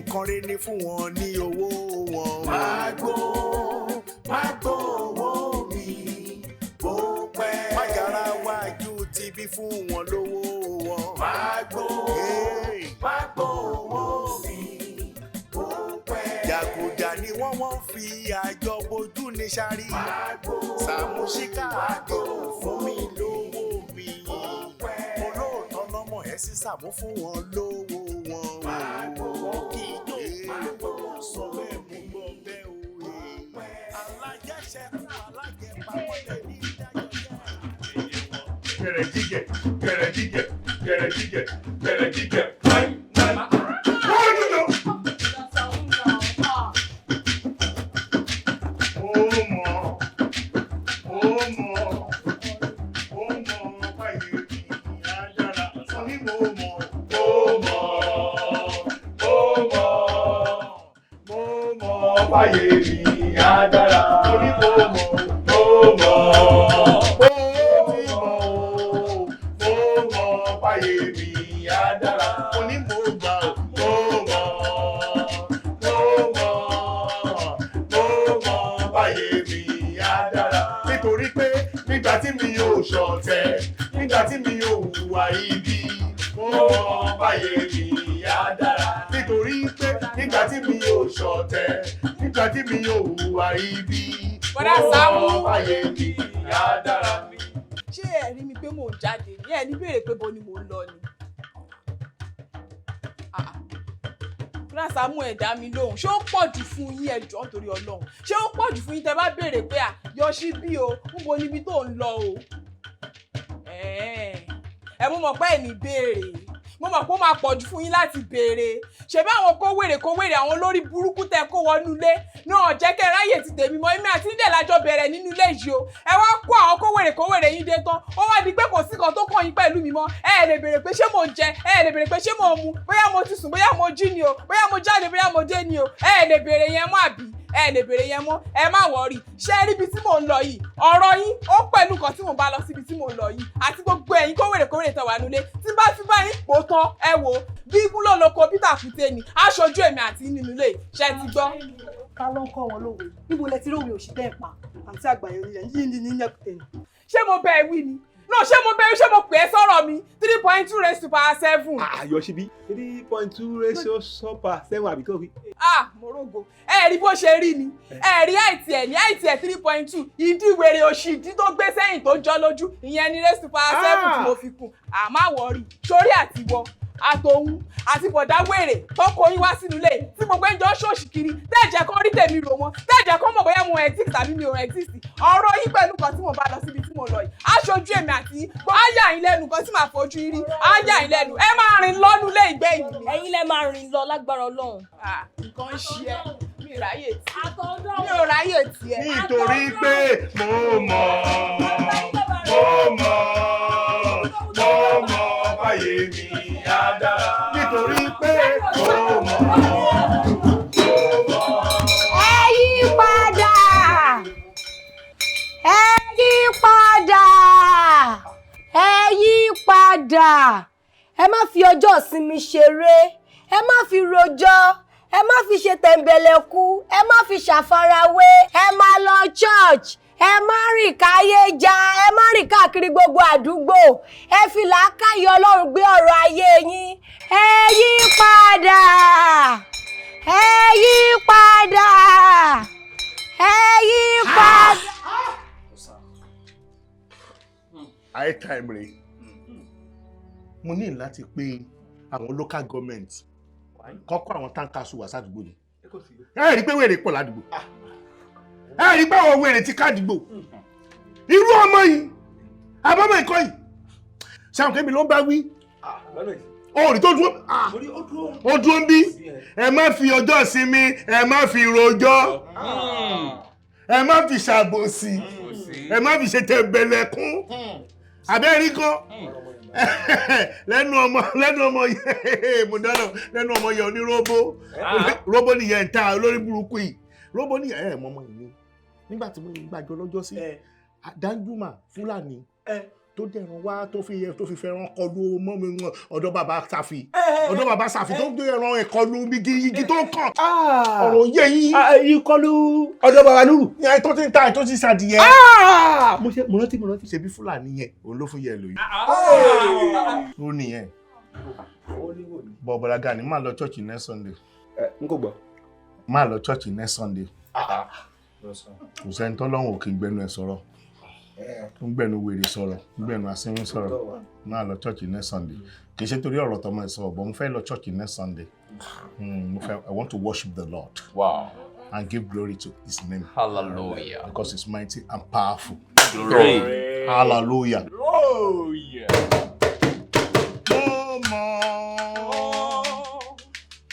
Nǹkan rẹ̀ ní fún wọn ní owó wọn. Máa gbó, máa gbó owó mi bó pẹ́. Májàra wájú ti bí fún wọn lówó wọn. Máa gbó, Hey. máa gbó owó mi bó pẹ́. Jàgùjà ni wọ́n fi àjọ bojú ní sáré. Máa gbó, Sàmúsíkà máa gbó fún mi lówó mi. bó pẹ́. Olóòótọ́ lọ́mọ ẹ̀ sí Sàmú fún wọn lówó wọn. Máa gbó, Wọn kì í jó máa gbó sọ bẹ́ẹ̀ mú gbọ́ bẹ́ẹ̀ o. Alájẹsẹ̀kù alájẹpamọ́lẹ̀ ní ìdájọ́ jẹ́. Gẹ̀rẹ̀ jíjẹ, gẹ̀rẹ̀ jíjẹ, gẹ̀rẹ̀ jíjẹ, gẹ̀rẹ̀ jíjẹ, nine nine. Wọ́n dúdú. Ó mọ̀, ó mọ̀, ó mọ̀ báyìí mi á dára. Sọ ní mo mọ̀, ó mọ̀, ó mọ̀, mo mọ̀ báyìí mi á dára. Sọ ní mo mọ̀, ó mọ̀, ó ti mọ̀ o, mo mọ̀ báyìí mi á dára. Mo ní mo gbà o, mo mọ̀, mo mọ̀, mo mọ̀ báyìí mi á dára. Nítorí pé nígbà tí mi ò ṣọ̀tẹ̀, nígbà tí mi ò hùwà ibi, mo mọ̀ báyìí mi á dára. Nítorí pé nígbà tí mi ò ṣọ̀tẹ̀, nígbà tí mi ò hùwà ibi, Bọ́dá mo Sàámú. mọ̀ báyìí mi á dára. Ṣé ẹ rí mi pé mò ń jáde ní? Ẹ ní béèrè pé bo ni mò ń lọ ni? Ah, ah. Bọ́dá Sàámú, ẹ dá mi lóhùn. Ṣé ó pọ̀ jù fún yín? Ẹ jọ̀ọ́, nítorí Ọlọ́run, ṣé ó pọ̀ jù fún yín tẹ́ bá béèrè pé à yọṣí bí o, ń bo níbi tó ń lọ o? Ẹ̀ẹ́, ẹ mú mọ̀ pé ẹ̀ ní béèrè. Mo mọ̀ pé ó máa pọ̀ jù fún yín láti béèrè. Ṣebí àwọn kó wèrè kó wèrè, àwọn olórí burúkú tẹ kó wọnú ilé náà jẹ́ kẹ́ ráyè ti tèmi mọ́. Èmi àti nídẹ̀ lájọ bẹ̀rẹ̀ nínú ilé yìí o. Ẹ wá kó àwọn kó wèrè kó wèrè yín dé tán, ó wá di pé kò sí kan tó kàn yín pẹ̀lú mi mọ́. Ẹ lè béèrè pé ṣé mo ń jẹ, ẹ lè béèrè pé ṣé mo ń mu, bóyá mo ti sùn, bóyá mo jí ni o, bóyá mo jáde, bóyá mo dé ni o. Ẹ lè béèrè yẹn mọ́, àbí? Ẹ lè béèrè yẹn mọ́. Ẹ má worry. Ṣé ẹ rí ibi tí mò ń lọ yìí? Ọ̀rọ̀ yín ó pẹ̀lú nǹkan tí mò ń bá lọ síbi tí mò ń lọ yìí àti gbogbo ẹ̀yin kó wèrè kó wèrè tẹ̀ wà nulẹ̀ tí bá fi bá yín pò tán. Ẹ wò ó, bí igun ló lóko Peter Kúté ni aṣojú èmi àti nínú ilé. Ṣe ti gbọ́? Ká ló ń kọ́ wọn lówe? Níbo lẹ ti rówe òṣì tẹ́ ẹ̀ pa, àǹtí àgbàyọ nílẹ̀ yìí ní ní ẹ̀kútẹ̀ ni? Ṣé mo bẹ ẹ wí ni? No, ṣé mo bẹ ẹ? Ṣé mo pè é sọ̀rọ̀ mi? 3.2 raised to power 7. Àyọ̀ síbí 3.2 ratio sọ́pà 7, àbí kò rí? Ah, morogo, ẹ rí bó ṣe rí ni. Ẹ rí àìtì ẹ ní àìtì ẹ 3.2. Ìdí wèrè òṣì, ìdí tó gbé sẹ́yìn tó jọ lójú, ìyẹn ni raised to power 7 tí mo fi kún. Àmọ́ worry sórí àtiwọ́ àtòun àti bọ̀dá wèrè tó kó yín wá sínú ilé tí gbogbo ẹjọ́ ṣòṣì kiri, tẹ́ẹ̀jẹ̀ kan rí tèmi rò mọ́, tẹ́ẹ̀jẹ̀ kan mọ̀ bóyá mo exist tàbí mi ò exist. Ọ̀rọ̀ yín pẹ̀lú kan tí mo bá lọ síbi tí mo lọ yìí, aṣojú èmi àti yín. Á yà yín lẹ́nu kan tí màá fojú yín rí, á yà yín lẹ́nu. Ẹ máa rìn lọ́nu lé ìgbẹ́ yìí ni. Ẹ̀yin lẹ máa rìn lọ lágbára Ọlọ́run. Ah, nǹkan ń ṣe ẹ́. Mi ò ráyè tiẹ̀, mi ò ráyè tiẹ̀. Nítorí pé mo mọ̀, mo mọ̀, mo mọ̀ báyé mi á dára. Nítorí pé mo mọ̀, mo mọ̀. Ẹ yí padà, ẹ yí padà, ẹ yí padà. Ẹ má fi ọjọ́ ìsinmi ṣeré, ẹ má fi rojọ́, ẹ má fi ṣe tẹ̀m̀bẹ̀lẹ̀kú, ẹ má fi ṣàfarawé. Ẹ má lọ church, ẹ má rìn káyé já, ẹ má rìn káàkiri gbogbo àdúgbò. Ẹ fi làákàyè Ọlọ́run gbé ọ̀rọ̀ ayé yín. Ẹ yí padà, ẹ yí padà, ẹ yí padà. High time rè. Mo ní láti pe àwọn local government kọ́kọ́, àwọn tankers wà sádùúgbò ni. Ẹ rí i pé wèrè pọ̀ ládùúgbò, ẹ rí i pé àwọn wèrè ti kádùúgbò. Irú ọmọ yìí, àbọ̀mọ̀ ìkọ́ yìí, ṣáà kémi ló ń bá wí. Ó rí tó dúró, ó dúró ń bí. Ẹ má fi ọjọ́ ìsinmi, ẹ má fi rojọ́, ẹ má fi ṣàbòsí, ẹ má fi ṣe tẹ̀m̀bẹ̀lẹ̀kún. Abẹ́rí kan lẹ́nu ọmọ, lẹ́nu ọmọ yẹn, mo dáná lẹ́nu ọmọ yẹn oníróbó. Róbó nìyẹn ń ta olórí burúkú yìí. Róbó nìyẹn. Ẹ mọ ọmọ yìí ni nígbà tí mo gbàjọ lọ́jọ́ sí Danjuma Fúlàní. Tó dẹ̀ràn wá, tó fi fẹ́ràn kọlu mọ́ mi wọn, ọ̀dọ̀ bàbá Sàfì, ọ̀dọ̀ bàbá Sàfì tó gbé ẹran ẹ̀ kọlu igi, igi tó kàn. Ọ̀rọ̀ yé yín. Ìkọlù ọ̀dọ̀ bàbá Nuru. Ní tó ti ń ta, tó ti ń ṣàdìyẹ. Mo ṣe, mo rántí, mo rántí. Ṣebí Fúlàní yẹn òun ló fún yẹ lóyún. Ó nìyẹn. Bọ̀bọ̀lá Gani, máa lọ church next Sunday. Ẹ n kò gbọ́. Máa lọ church next Sunday. Kò sẹ́ni tọ́lọ́run ò kì í gbẹnu ẹ̀ sọ̀rọ̀, ń gbẹnu wèrè sọ̀rọ̀, ń gbẹnu asínwín sọ̀rọ̀. Máa lọ church next Sunday. Kì í ṣe torí ọ̀rọ̀ tọmọ ẹ̀ sọ̀rọ̀ bọ̀, mo fẹ́ lọ church next Sunday. Mo fẹ́, I want to worship the Lord and give glory to his name. Hallelujah. Because he's mighty and powerful. Glory. Hallelujah. Glory. Mo mọ̀,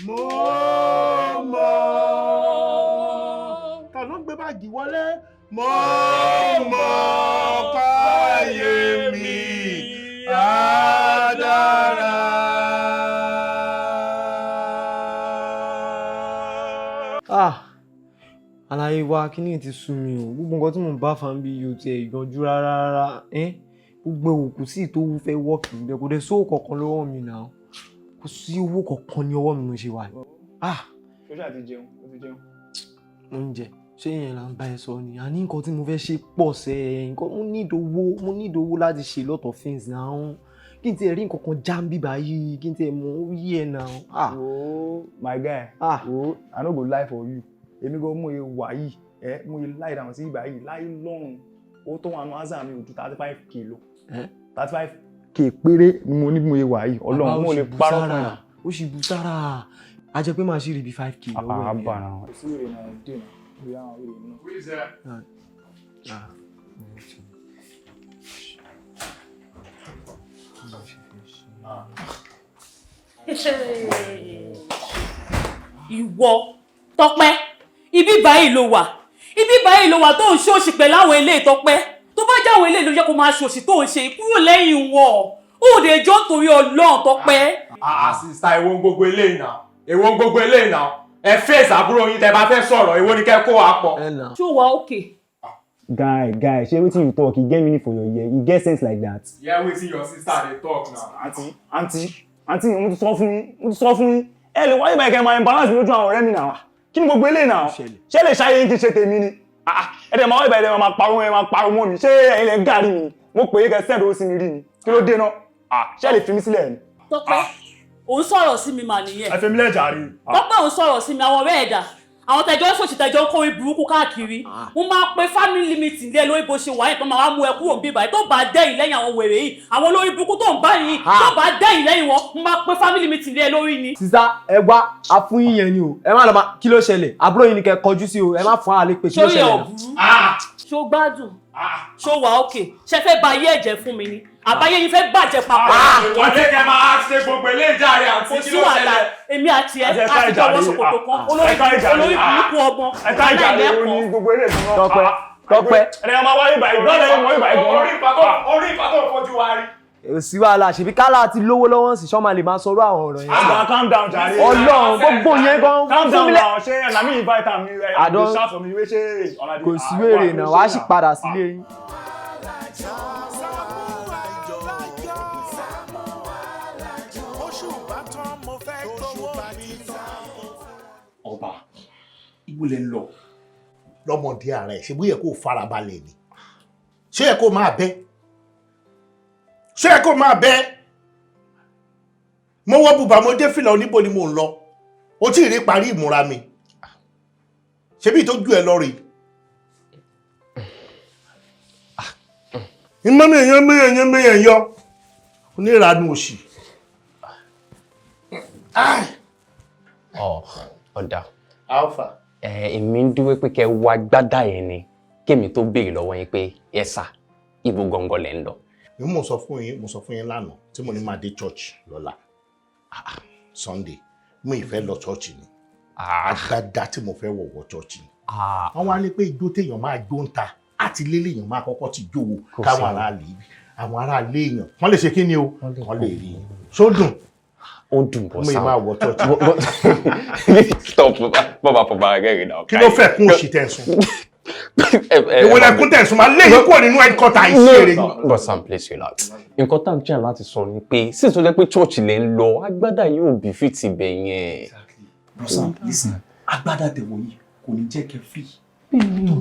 mo mọ̀. Ta ló ń gbé báàgì wọlé? Mo mọ̀ páyé mi á dára. Ah, àlàyé wa, kíní ti sú mi o. Gbogbo nǹkan tí mò ń bá fa ń bí yóò tiẹ̀ yanjú rárá rárá. Ẹ́n, gbogbo òkú sí tó fẹ́ wọ́ọ̀kì níbẹ̀, kò dé sówó kankan lọ́wọ́ mi náà, kò sí owó kankan ní ọwọ́ mi mo ṣe wà. Ah. Ṣó ṣáà ti jẹun? Ó ti jẹun. Oúnjẹ, ṣé ìyẹn là ń bá ẹ sọ ni? Àní nǹkan tí mo fẹ́ ṣe pọ̀ sẹ́ ẹ, nǹkan mo need owó, mo need owó láti ṣe lot of things now. Kí n tiẹ̀ rí nǹkan kan já ń bí báyìí, kí n tiẹ̀ mọ ó yí ẹ náà. Ah. Wo, my guy. Ah. Wo, I no go lie for you. Èmi gan mú e wà yìí, ẹ mú e lie down sí ìgbà yìí láyé lọ́rùn. Owó tó wà nù ázà mi ò ju 35K lọ. 35K péré ni mo ní bí mo ṣe wà yìí. Ọlọ́run, mo lè parọ́ fún ẹ. Ó sì bu sára, a jẹ́ pé màá ṣì rí bí 5K lọ́wọ́ ẹ̀. Àbá náà. Kò sí wèrè náà dé náà. Wèrè àwọn wèrè náà. Who is that? Ah. Ìwọ Tọ́pẹ́, ibi báyìí ló wà, ibi báyìí ló wà tó ń ṣòṣì pẹ̀lú àwọn eléyìí. Tọ́pẹ́, tó bá jáwọ́ eléyìí ló jẹ́ kó máa ṣòṣì tó ń ṣe kúrò lẹ́yìn wọn, ó lè jọ́ torí Ọlọ́run, Tọ́pẹ́. Ah, sister, èwo ń gbogbo eléyìí náà? Èwo ń gbogbo eléyìí náà? Ẹ fèsì àbúrò yín tẹ bá fẹ́ sọ̀rọ̀, èwo ni kẹ́ kó wa pọ̀. Ṣó wà òkè? Guy, guy, ṣé wetin you talk, e get meaning for your ear? E get sense like that? Yeah, wetin your sister dey talk now. Aunty, aunty, aunty, mo ti sọ fún yín, mo ti sọ fún yín. Ẹ lè wáyé báyìí kẹ́ máa embarrass mi lójú àwọn ọ̀rẹ́ mi náà. Kí ni gbogbo eléyìí náà? Ṣé lè ṣayé yín kí n ṣe tèmi ni? Ah, ẹ dẹ̀ máa wáyé báyìí, ẹ máa pariwo, ẹ máa pariwo mọ́ mi. Ṣé ẹ̀yin lẹ ń gàrí mi? Mo pè é kẹ́ send owó sí mi rí ni. Kí ló dé náà? Ah, ṣé ẹ lè fi mí sílẹ̀ ni? Tọ́pẹ́, òun sọ̀rọ̀ sí mi mà nìyẹn. Ẹ fi mí lẹ̀ jàre. Tọ́pẹ́, òun sọ̀rọ̀ sí mi. Àwọn ọ̀rẹ́ ẹ̀dà, àwọn tẹjọ́ ń ṣòṣì, tẹjọ́ ń kórè burúkú káàkiri, mo máa pe family meeting lé lórí bó ṣe wà yẹn, tó máa wá mú ẹ kúrò níbí báyìí. Tó bá dẹ́yìn lẹ́yìn àwọn wèrè yìí, àwọn olórí burúkú tó ń bá yìí, tó bá dẹ́yìn lẹ́yìn wọn, mo máa pe family meeting lé lórí ni. Sísá, ẹ wá a fún yín yẹn ni o. Ẹ má lọ máa, kí ló ṣẹlẹ̀? Àbúrò yín ni kẹ́ kọjú sí o, ẹ má fún àlè pé kí ló Sórí ẹ̀ ṣẹlẹ̀ ò náà. burú? Ṣó gbádùn? Ṣó wà òkè? Ṣe fẹ́ ba ayé ẹ̀jẹ̀ fún mi ni? Àbáyé yín fẹ́ bàjẹ́ papọ̀. Wọ́n ti kẹ́ máa ṣe gbogbo eléyìí jàre, àǹtí, Kò kí sí ló wàhálà. ṣẹlẹ̀? Èmi àti ẹ Àti ẹ̀ka àti ìjà jọwọ́ rèé. ṣòkòtò kan, olórí Ẹ̀ka ìjà rèé. olórí burúkú ọmọ Ẹ̀ka ìjà rèé, ó ní aláìlẹ́kọ̀ọ́. gbogbo eléyìí gan-an. Tọ́pẹ́, Tọ́pẹ́. Ẹ máa wáyé báyìí gan-an, ẹ mọ̀ báyìí gan-an. Orí ìpàtó fojú wa rí. Kò sí wàhálà, ṣèbí kálá ti lówó lọ́wọ́ sí, sọ́mà lè máa sọ̀rọ̀ àwọn ọ̀rọ̀ yẹn. Àgbà, calm down jàre. Ọlọ́run, gbogbo yẹn gan Calm fún down mi lẹ́. now, ṣé na me invite am? I I don't- dey shout for me wey ṣé ọ̀nà. Kò sí wèrè náà, wàá sì padà sílé yín. Oṣù bá tán, mo fẹ́ gbowó mi. Ọba, ibo lẹ ń lọ? Lọ́mọdé ara ẹ̀ ṣe bóyá kó farabalẹ̀ ni. Ṣé yẹ kó máa bẹ́? Ṣé yẹ kó máa bẹ́? Mo wọ bùbá, mo dé fìlà, oníbo ni mò ń lọ? O tí ì rí parí ìmúra mi, ṣebí ìtọ́jú ẹ lọ rèé. Ìmọ̀ mi èèyàn mi èèyàn mi èèyàn yọ onírànú òṣì. Ọ ọ̀dà. Alpha. Ẹ èmi ń dúró pé kẹ́ wá gbádà yẹn ni kémi tó béèrè lọ́wọ́ yín pé ẹ sà, ibo gangan lẹ̀ ń lọ. Mo sọ fún yín, mo sọ fún yín lánàá tí mo ní máa dé church lọ́la. Ah, ah, Sunday, mo ìfẹ́ lọ church ni. Agbádá tí mo fẹ́ wọ̀ wọ church ni. Wọ́n wá ní pé ijó téèyàn máa jó ń ta àti ilé lèèyàn máa kọ́kọ́ ti jó wo Kò káwọn sí. aráàlú, àwọn aráàlú èèyàn wọ́n lè ṣe kí ni o, wọ́n lè rí i. Ṣó dùn? Ó dùn bọ́. Mo ì máa wọ church. Stop, bọ́ba fọba rẹ̀ náà. Kí ló fẹ́ kún òṣì tẹ̀ ń sùn? Èwo lẹkún tẹ̀sùn máa lé yín kúrò nínú headquarter ìṣeré. But Sam, please relax. Nǹkan tá à ń try láti sọ ni pé sí tó jẹ́ pé church lè ń lọ, agbádá yóò bí fit ibẹ̀ yẹn. Bro Sam, listen, agbádá tẹ̀wọ̀ yìí kò ní jẹ́ kẹ́ free. Tó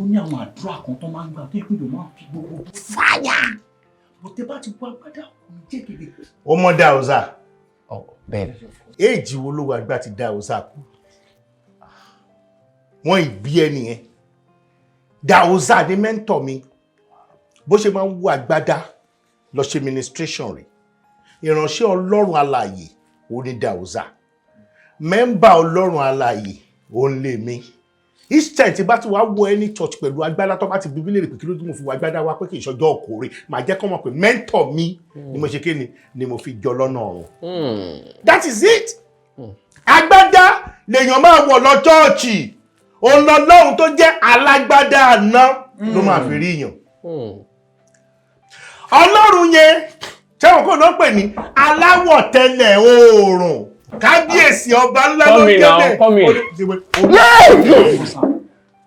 ní àwọn àdúrà kan tó máa ń gbà tó yẹ pé yóò máa fi gbogbo fáyà. Bó tẹ bá ti wọ agbádá kò ní jẹ́ kẹ́ lè. Ó mọ Dáúsà. Bẹ́ẹ̀ni. Éèjì wo ló wà gbà tí Dáúsà kú? Wọ́n ìbí ẹ nìyẹn. Dáúsà ni mentor mi. Bó ṣe máa ń wọ agbádá lọ ṣe ministration rẹ̀. Ìránṣẹ́ Ọlọ́run alààyè òun ni Dáúsà. Member Ọlọ́run alààyè òun lè mi. Each time tí bá ti wá wọ any church pẹ̀lú agbádá, tó bá ti bí mílíọ̀nù pé kí ló dé mo fi wọ agbádá wá, pé kì í ṣọjọ́ ọkùnrin, màá jẹ́ kó mọ̀ pé mentor mi ni mo ṣe kí ni mo fi jọ lọ́nà ọ̀run. That is it. Agbádá lèèyàn máa wọ̀ lọ chọ́ọ̀chì. Òun lọ lọ́hùn tó jẹ́ alágbádá àná ló máa fi rí yàn. Ọlọ́run yẹn ṣẹ́wọ̀n kò náà pè ní aláwọ̀ tẹ́lẹ̀ oòrùn. Kábíyèsí ọba ńlá ló Come in jẹ́ now, bẹ́ẹ̀. come in.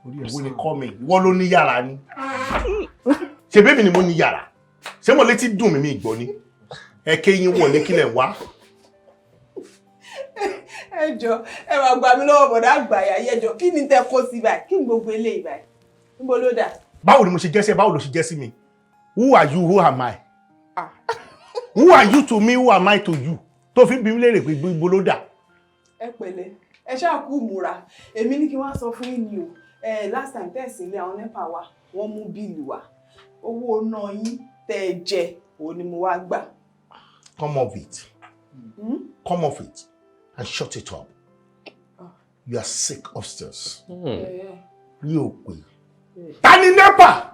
Orí ẹ̀wọ́ ni kọ́ mi, ìwọ ló ní yàrá ni. Ṣé bébì ni mo ní yàrá? Ṣé mo létí dùn mí mi ìgbọ́ ni? Ẹ kéyìn wọlé kílẹ̀ wá. Ẹ jọ, ẹ máa gbà mí lọ́wọ́ bọ̀dá àgbàyà. Ẹ jọ, kí ni tẹ kó sí báyìí? Kí ni gbogbo eléyìí báyìí? Níbo ló dà? Báwo ni mo ṣe jẹ́ sí ẹ? Báwo ló ṣe jẹ́ sí mi? Who are you? Who am I? Who are you to me? Who am I to you? Tó fi ń bi mí léèrè pé ibo ló dà. Ẹ pẹ̀lẹ́, ẹ ṣáà kú múra. Èmi ní kí wọ́n sọ fún yín ni o. Ẹ last time tẹ̀sí ilé àwọn NEPA wa, wọ́n mú bill wá. Owó náà yín tẹ́ ẹ jẹ òun ni mo wá gbà. Come off it. Come off it and shut it up. You are sick upstairs. Rí o pé. Ta ni NEPA?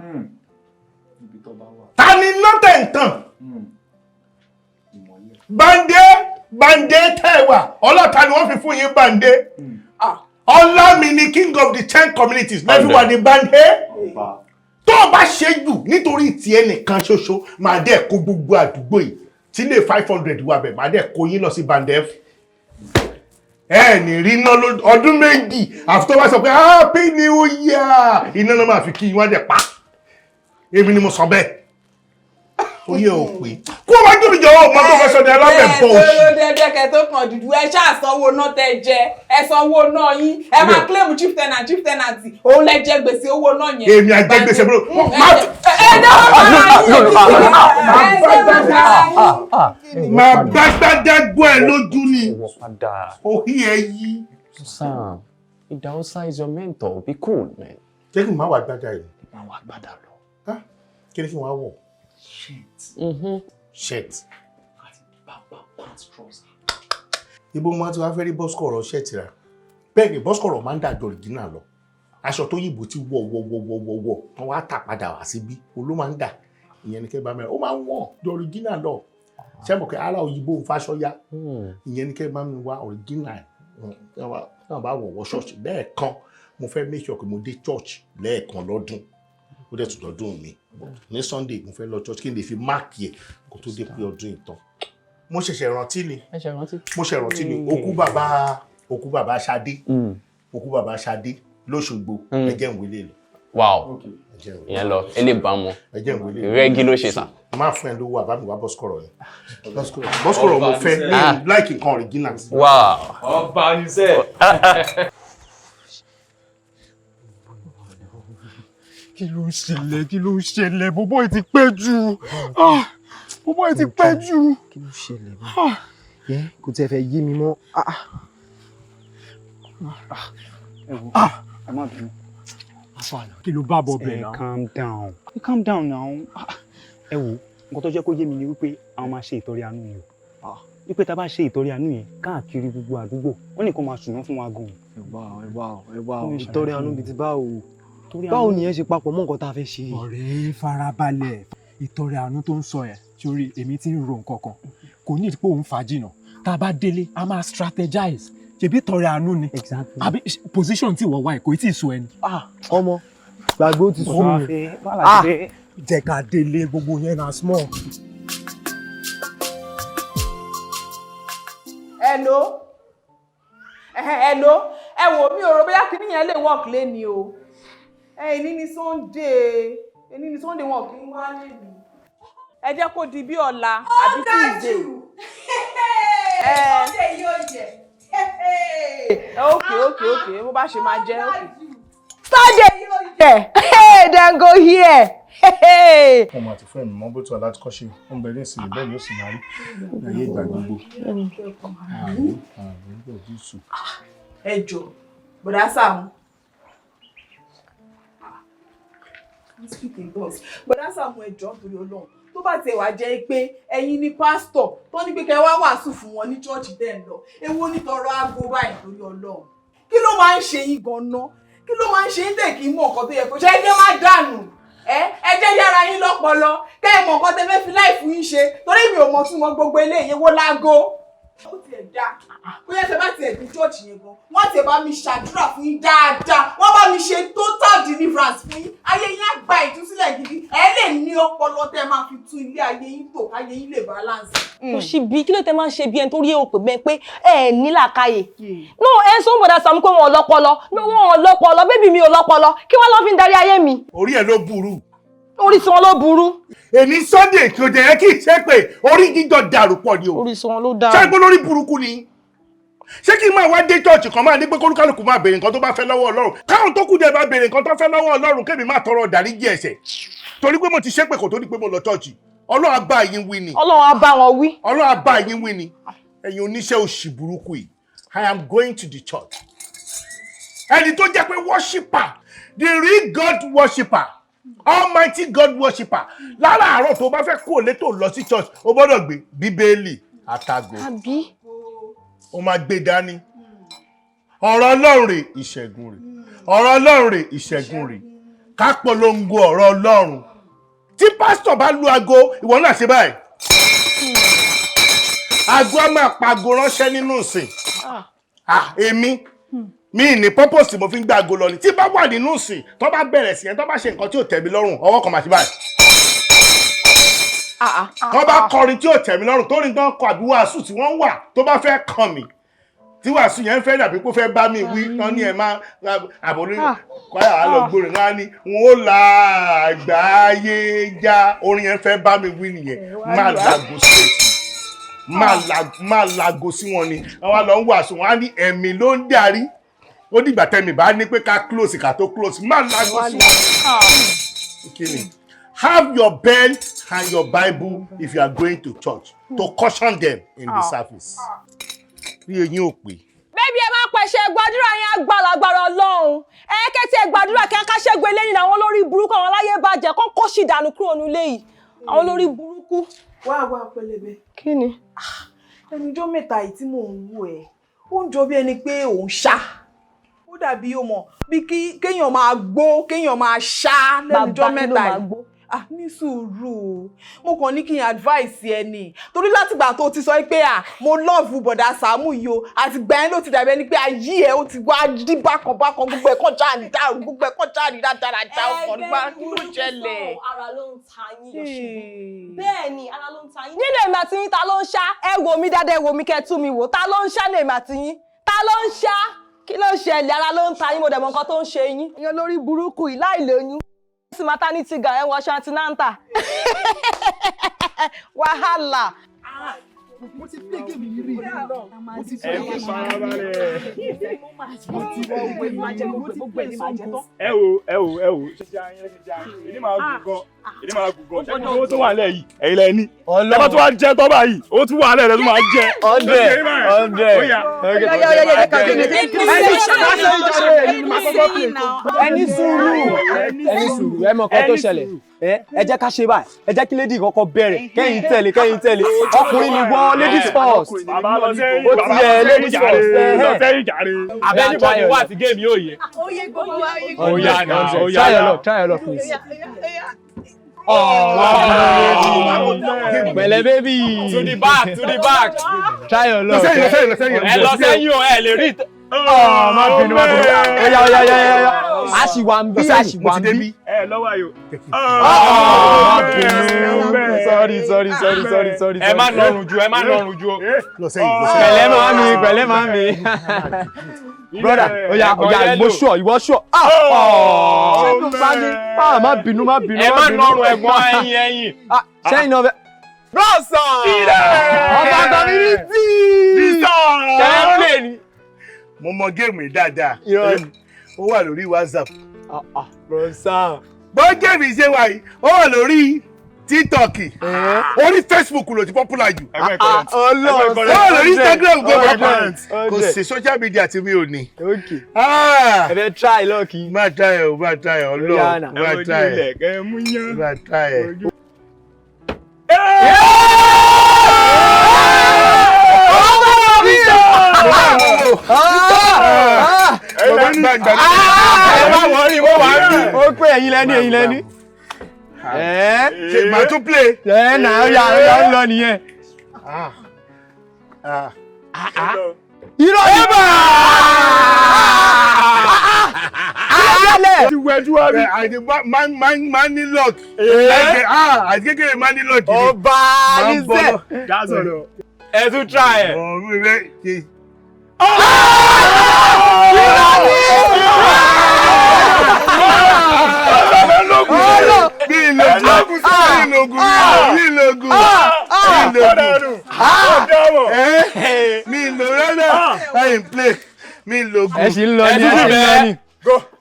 Ta ni nọ́tẹ̀ ntàn? Bàndé bàndé tẹ́ wà. Ọlọ́ta ni wọ́n fi fún yín bàndé. Ọlá mi ni king of the 10 communities. Lẹ́fi wà ní bàndé. Tó o bá ṣe jù nítorí tiẹ̀ nìkan ṣoṣo, màá dẹ̀ kó gbogbo àdúgbò yìí. Tí lè 500 wà bẹ̀, màá dẹ̀ kó yín lọ sí Bandef. Ẹ ní rí iná ọdún 2 àfi tó bá sọ pé happy new year, iná náà máa fi kí wọ́n dẹ̀ pa. Èmi ni mo sọ bẹ́ẹ̀. Oyè ò pé. Kó o bá jù mí jọ, ọmọ tó fẹ́ sọ ní alábẹ̀ bọ̀ òṣì. Ẹ tó dẹ́dẹ́ kẹ tó kàn dúdú, ẹ ṣáà sanwó náà tẹ jẹ, ẹ sanwó náà yín, ẹ máa claim chief tenant, chief tenant, òun lẹ jẹ gbèsè owó náà yẹn. Èmi àjẹgbèsè bro. Ẹ dáwọ́ máa yín. Màá bá gbádá gbọ́ ẹ lójú ni. Orí ẹ yí. Sam, Idahosa is your mentor. Be cool, man. Jẹ́ kí n máa wà gbádá yìí. Máa wà gbádá lọ. Kí ni kí n wá wọ̀? Shirt. Shirt. Àti bàbá pants trouser. Ibo mo ti wá fẹ́ rí bọ́sikọ̀rọ̀ shirt rà. Bẹ́ẹ̀ ni bọ́sikọ̀rọ̀ máa ń dàjọ original lọ. Aṣọ tó yìnbó ti wọ̀ wọ̀ wọ̀ wọ̀ wọ̀ wọ̀ tán wá tà padà wá síbí. Olú máa ń dà. Ìyẹn ni kẹ́ bá mi rà. Ó máa ń wọ̀n jọ original lọ. Ṣé mo kẹ́ ara òyìnbó ń faṣọ ya? Ìyẹn ni kẹ́ bá mi wá original. Náà bá wọ̀ wọ ṣọ́ọ̀ṣì lẹ́ẹ̀kan. Mo fẹ́ make sure pé mo dé church lẹ́ẹ̀kan lọ́dún. Ó dẹ̀ tún lọ́dún mi. Ní Sunday mo fẹ́ lọ church kí n lè fi mark ẹ̀ kó tó dé pé ọdún ìtàn. Mo ṣẹ̀ṣẹ̀ rántí ni. Mo ṣẹ̀ rántí ni. Òkú bàbá Ṣadé. Òkú bàbá Ṣadé lóṣogbo. Ẹ jẹ́ n wọlé lọ. Wow. Ìyẹn lọ, ẹ lè bá mu. Ẹ jẹ́ n wọlé lọ. Rẹ́gí ló ṣe sà. Má fún ẹ lówó, àbá mi wá bọ́sikọ̀rọ̀ ni. Bọ́sikọ̀rọ̀ mo fẹ́ ní like nǹkan original. Wow. Ọba ni sẹ́. Kí ló ń ṣẹlẹ̀? Kí ló ń ṣẹlẹ̀? Bọ́bọ́ yìí ti pẹ́ jù. Bọ́bọ́ yìí ti pẹ́ jù. Kí ló ṣẹlẹ̀ báyìí? Kò tiẹ̀ fẹ́ yé mi mọ́. Ẹ wo, ẹ má bínú. Kí ló bá bọ̀ bẹ̀ náà? Calm down. Calm down now. Ẹ wo, nǹkan tó jẹ́ kó yé mi ni wípé àwọn máa ṣe ìtọrẹ àánú ni o. Wípé tá a bá ṣe ìtọrẹ àánú yẹn káàkiri gbogbo àdúgbò, wọ́n nìkan máa ṣùnà fún wa gan. Ẹ wá o, ẹ wá o, ẹ wá o, ìtọrẹ àánú bíi ti báwo? Báwo nìyẹn ṣe papọ̀ mọ́ nǹkan tá a fẹ́ ṣe? Ọ̀rẹ́, farabalẹ̀. Ìtọrẹ àánú tó ń sọ yẹn, sórí èmi ti ń ro nǹkan kan. Kò ní ìdí pé òun fà jìnà. Tá a bá délé, a máa strategize. Ṣebí ìtọrẹ àánú ni. Àbí position tí ìwọ wà yìí kò tí ì sọ ẹni. Ọmọ, gbàgbé ó ti sún mi. Jẹ́ ká délé, gbogbo yẹn na small. Hello, hello, ẹ wò mí, o rò bóyá kíní yẹn lè work léni o. Ẹ ní Sunday, èní ní Sunday, wọn kì í wá lè mí. Ẹ jẹ́ kó di bí ọ̀la àbí Tuesday. Sunday yóò jẹ. Ok, bó bá ṣe máa jẹ́, ok. Sunday yóò jẹ. Hey, then go here. Hey. Ọmọ àti fún ẹ̀mí mọ́ bó tó wà láti kọ́ṣe, ó ń bẹ ní ìsìn, bẹ́ẹ̀ ni ó sì máa rí ní ayé ìgbà gbogbo. Àmín, àmín, bẹ́ẹ̀ Jésù. Ẹ jọ, bọ̀dá Sàámú. Bọ̀dá Sàámú, ẹ jọ̀ọ́, nítorí Ọlọ́run, tó bá tiẹ̀ wá jẹ́ pé ẹ̀yin ni pásítọ̀ tó ní pé kẹ́ wá wàásù fún wọn ní chọ́ọ̀chì tẹ́ ń lọ, èwo ní tọrọ aago báyìí, torí Ọlọ́run? Kí ló máa ń ṣe yín gan-an? Kí ló máa ń ṣe yín tẹ̀ kí n mọ̀ nǹkan tó yẹ kó ṣe? Ẹ jẹ́ má dànù, ẹ jẹ́ yára yín lọ́pọlọ kẹ́ ẹ mọ̀ nǹkan tẹ́ fẹ́ fi láìfù yín ṣe, torí mi ò mọ̀ tún mọ gbogbo eléyìí wó láago. Ó tiẹ̀ dá bóyá tẹ bá tiẹ̀ dé chọ́ọ̀chì yẹn gan, wọ́n tiẹ̀ bá mi ṣàdúrà fún yín dáadáa, wọ́n bá mi ṣe total deliverance fún yín, ayé yín á gba ìtúsílẹ̀ gidi, ẹ lè ní ọpọlọ tẹ máa fi tún ilé ayé yín tò, káyé yín lè balance. Kò sí bí kí ló tẹ máa ń ṣe bí ẹni tó rí òpè bẹ́ẹ̀ pé ẹ ní làákàyè. No, ẹ ń sọ bọ̀dà Sàámú pé wọn ò lọ́pọlọ. No, wọn ò lọ́pọlọ, baby mi ò lọ́pọlọ, kí wọ́n lọ́ fi ń darí ayé mi. Orí ẹ̀ ló burú. Orí tí wọn ló burú. Èní Sunday kò dẹ̀ yẹ kí n ṣe pé orí jíjọ dàrú pọ̀ ni o. Orí tí wọn ló dàrú. Ṣé gbọ́ lórí burúkú ni? Ṣé kí n máa wá dé church kan máa ní pé kólúkálùkù máa béèrè nǹkan tó bá fẹ́ lọ́wọ́ Ọlọ́run, káwọn tó kù dẹ̀ bá béèrè nǹkan tó fẹ́ lọ́wọ́ Ọlọ́run, kémi máa tọrọ ìdáríjì ẹ̀ṣẹ̀ torí pé mo ti ṣépè kò tó ní pé mo lọ church? Ọlọ́run á bá yín wí ni. Ọlọ́run á bá wọn wí. Ọlọ́run á bá yín wí ni, ẹ̀yin oníṣẹ́ òṣì burúkú yìí. I am going to the church. Ẹni tó jẹ́ pé worshipper, the real God worshipper, almighty God worshipper, láràárọ̀ tó bá fẹ́ kúrò létò lọ sí church, o gbọ́dọ̀ gbé Bíbélì àtàgò. Àbí. Ó máa gbé dání. Ọ̀rọ̀ Ọlọ́run rè, ìṣẹ́gun rè. Ọ̀rọ̀ Ọlọ́run rè, ìṣẹ́gun rè. Ká polongo ọ̀rọ̀ Ọlọ́run. Tí pásítọ̀ bá lu aago, ìwọ náà ṣe báyìí. Aago á máa paago ránṣẹ́ nínú ìsìn. Ah, èmi mi ní purpose mo fi ń gbé aago lọ ni. Tí bá wà nínú ìsìn, tó bá bẹ̀rẹ̀ sí yẹn, tó bá ṣe nǹkan tí ò tẹ́ mi lọ́rùn, ọwọ́ kan máa ṣe báyìí. Tó bá kọrin tí ò tẹ́ mi lọ́rùn, tó ní tán kọ àbí wàásù tí wọ́n wà, tó bá fẹ́ kàn mí, tí wàásù yẹn fẹ́ dàbí kó fẹ́ bá mi wí tán ní ẹ má àbórí kwaya wà lọ gbórin wọn á ní wọn ó la àgbáyé já, orin yẹn fẹ́ bá mi wí nìyẹn, má lago straight, má lago sí wọn ni. Wọn wá lọ ń wàásù, wọn á ní ẹ̀mí ló ń darí, ó dìgbà tẹ́mi bá ní pé ká close, ká tó close, má lago sí wọn. Kí ni? Have your bell and your Bible if you are going to church to caution them in the service. Rí eyín ò pé. Baby, ẹ má pẹ̀ṣẹ̀ gbàdúrà yẹn, agbára Ọlọ́run. Ẹ kẹ́tì ẹ gbàdúrà kí ká ṣẹ́gun eléyìí, àwọn olórí burúkú, àwọn aláyé bàjẹ́ kán kó sì dànù kúrò nílé yìí. Àwọn olórí burúkú. Wá wá, pẹlẹbẹ. Kí ni? Ẹnujọ́ mẹ́ta yìí tí mò ń wò ẹ́, ó ń jọ bí ẹni pé òun ṣá. Ó dàbí ó mọ̀ bí kéèyàn máa gbó, kéèyàn máa ṣá lẹ́nujọ́ Bàbá, kí ló mẹ́ta máa yìí. gbó? Ah, ní sùúrù, mo kàn ní kí n advice ẹ ni, torí látìgbà tó ti sọ pé à mo love bọ̀dà Sàámú yìí o, àti gbà yẹn ló ti dàbí ẹni pé ayé ẹ ó ti wá rí bákan bákan, gbogbo ẹ̀ kàn já ní dàrú, gbogbo ẹ̀ kàn já ní dáradára, ọkàn nípa kí ló ṣẹlẹ̀? Ara ló ń ta yín, Yọ̀ṣubí. Bẹ́ẹ̀ ni, ara ló ń ta yín. Nínú èmi àti yín, ta ló ń ṣá? Ẹ wò mí dáadáa, ẹ wò mí, kẹ́ ẹ tú mi wò. Ta ló ń ṣá ní èmi àti yín? Ta ló ń ṣá? Kí ló ṣẹlẹ̀? Ara ló ń ta yín, mo dẹ̀ mọ nǹkan tó ń ṣe yín. Ìyẹn lórí burúkú yìí láì lóyún. Sí maternity gown, ẹ wọ aṣọ antenatal. Wàhálà. Mo ti play game yìí rí. Mo ti Ẹ play kú game yìí rí. farabalẹ̀. Mo ti play song. Ẹ wo, ẹ wo, ẹ wo, ṣe jẹ́ ayé, ṣe jẹ́ ayé, èdè máa gùn gan, èdè máa gùn gan. Ṣé kí owó tó wà nílẹ̀ yìí, ẹ̀yin lẹ ní? Ẹ bá tún wá jẹ tọ́ báyìí, owó tún wà nílẹ̀ lẹ tún máa jẹ. 100, 100. Ó yá. Ẹni sùúrù, ẹni sùúrù, ẹ mọ nǹkan tó ṣẹlẹ̀. Ẹ jẹ́ ká ṣe báyìí, ẹ jẹ́ kí lady kọ́kọ́ bẹ̀rẹ̀, kẹ́yìn tẹ̀lé, kẹ́yìn tẹ̀lé. Ọkùnrin ni wọ́n, ladies first. Bàbá lọ sẹ́yìn, Ó ti bàbá yẹ lọ sẹ́yìn ladies jàre, first. lọ sẹ́yìn jàre. Àbẹ́ anybody wà tí game yóò yẹ. Oye gbogbo wa, oye Ó yá náà, ó yá Try your náà. luck, try your luck, please. Pẹ̀lẹ́, baby. To the back, to the back. Try your luck. Lọ sẹ́yìn, lọ sẹ́yìn, lọ sẹ́yìn. Ẹ lọ sẹ́yìn o, ẹ lè rí. Ọ̀, má bínú, má bínú. Ó yá, ó yá, ó yá, ó yá. A sì wà ń bí, a sì wà ń bí. Ẹ lọ́wọ́ ayò. Má bínú. Sorry, sorry, sorry, sorry, sorry. Ẹ má nọrùn ju, ẹ má nọrùn ju o. Lọ sẹ́yìn, lọ sẹ́yìn. Pẹ̀lẹ́ màámi, pẹ̀lẹ́ màámi. Brother, oya oya, mo sure, ìwọ sure. Ah, oh, ah, má bínú, má bínú. Ẹ má nọrùn ẹ̀gbọ́n, ẹ̀yìn ẹ̀yìn. Ah, sẹ́yìn náà fẹ́. Brọ́sàn! Ọba community! Tẹ́lẹ̀ ni. Mo mọ game yìí dáadáa. Ó wà lórí WhatsApp. Brọ́sàn. Bó game yìí ṣe wà yìí, ó wà lórí TikTok. Orí Facebook ló ti popular jù. Ọlọ́run. Ó wà lórí Instagram gbogbo popular. Kò sí social media tí mi ò ní. Ẹ fẹ́ try lucky. Má try ẹ o, má try ẹ, Ọlọ́run. Má try ẹ. Má try ẹ. Ẹ má wọrí, mo wà á bí. Ó pé ẹ̀yin lẹ́ni, ẹ̀yin lẹ́ni. Ṣé màá tún play? Ẹ nà ó yà ó yà ó lọ nìyẹn. Irọ́ ni bá. Ti wẹjú wa bí. Àti máa ní luck. Àti kékeré máa ní luck. Ọba Alizé. Ẹ tún try ẹ. Ọ̀run rẹ̀ ṣe. Ẹ sì ń lọ ní, ẹ sì ń lọ ní.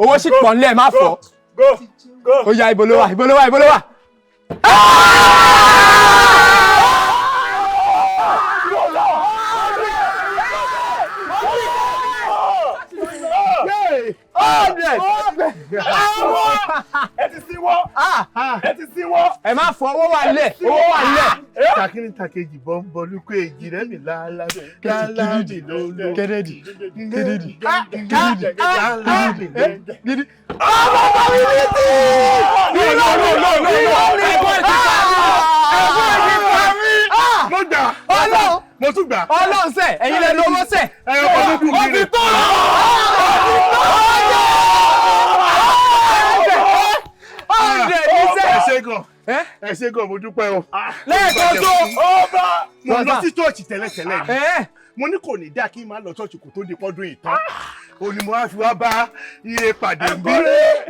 Owó sì pọ̀ nílẹ̀, má fọ́. Ó yá, ibo ló wà, ibo ló wà, ibo ló wà? Ẹ ti síwọ́. Ẹ ti síwọ́. Ẹ má fọ, owó wà nílẹ̀, owó wà nílẹ̀. Takini takeji bọ́ ń bọ́ lúkọ́ èjì rẹ̀ mi láàlá láàlá mi lólo. Kẹ́dẹ̀dì, kẹ́dẹ̀dì, kẹ́dẹ̀dì, láàlá mi lólo. Gidi. Ọmọ community! No, no, no, no, no. Ẹ̀gbọ́n ti pa mí. Ẹ̀gbọ́n ti pa mí. Mo gbà. Ọlọ́run. Mo tún gbà. Ọlọ́run sẹ̀, ẹ̀yin lẹ lówó sẹ̀. Ẹ̀yin ọkọ̀ tó kù mí Ó ti rè. tó. Hundred ní sẹ̀. Ẹ ṣé gan. Ẹ ṣé gan, mo dúpẹ́ o. Lẹ́ẹ̀kan tó. Mo lọ sí church tẹ́lẹ̀tẹ́lẹ̀ ni. Mo ní kò ní dáa kí n máa lọ church kò tó di pọ́dún ìtàn. Ó ní mo wá fi wá bá ire pàdé bí.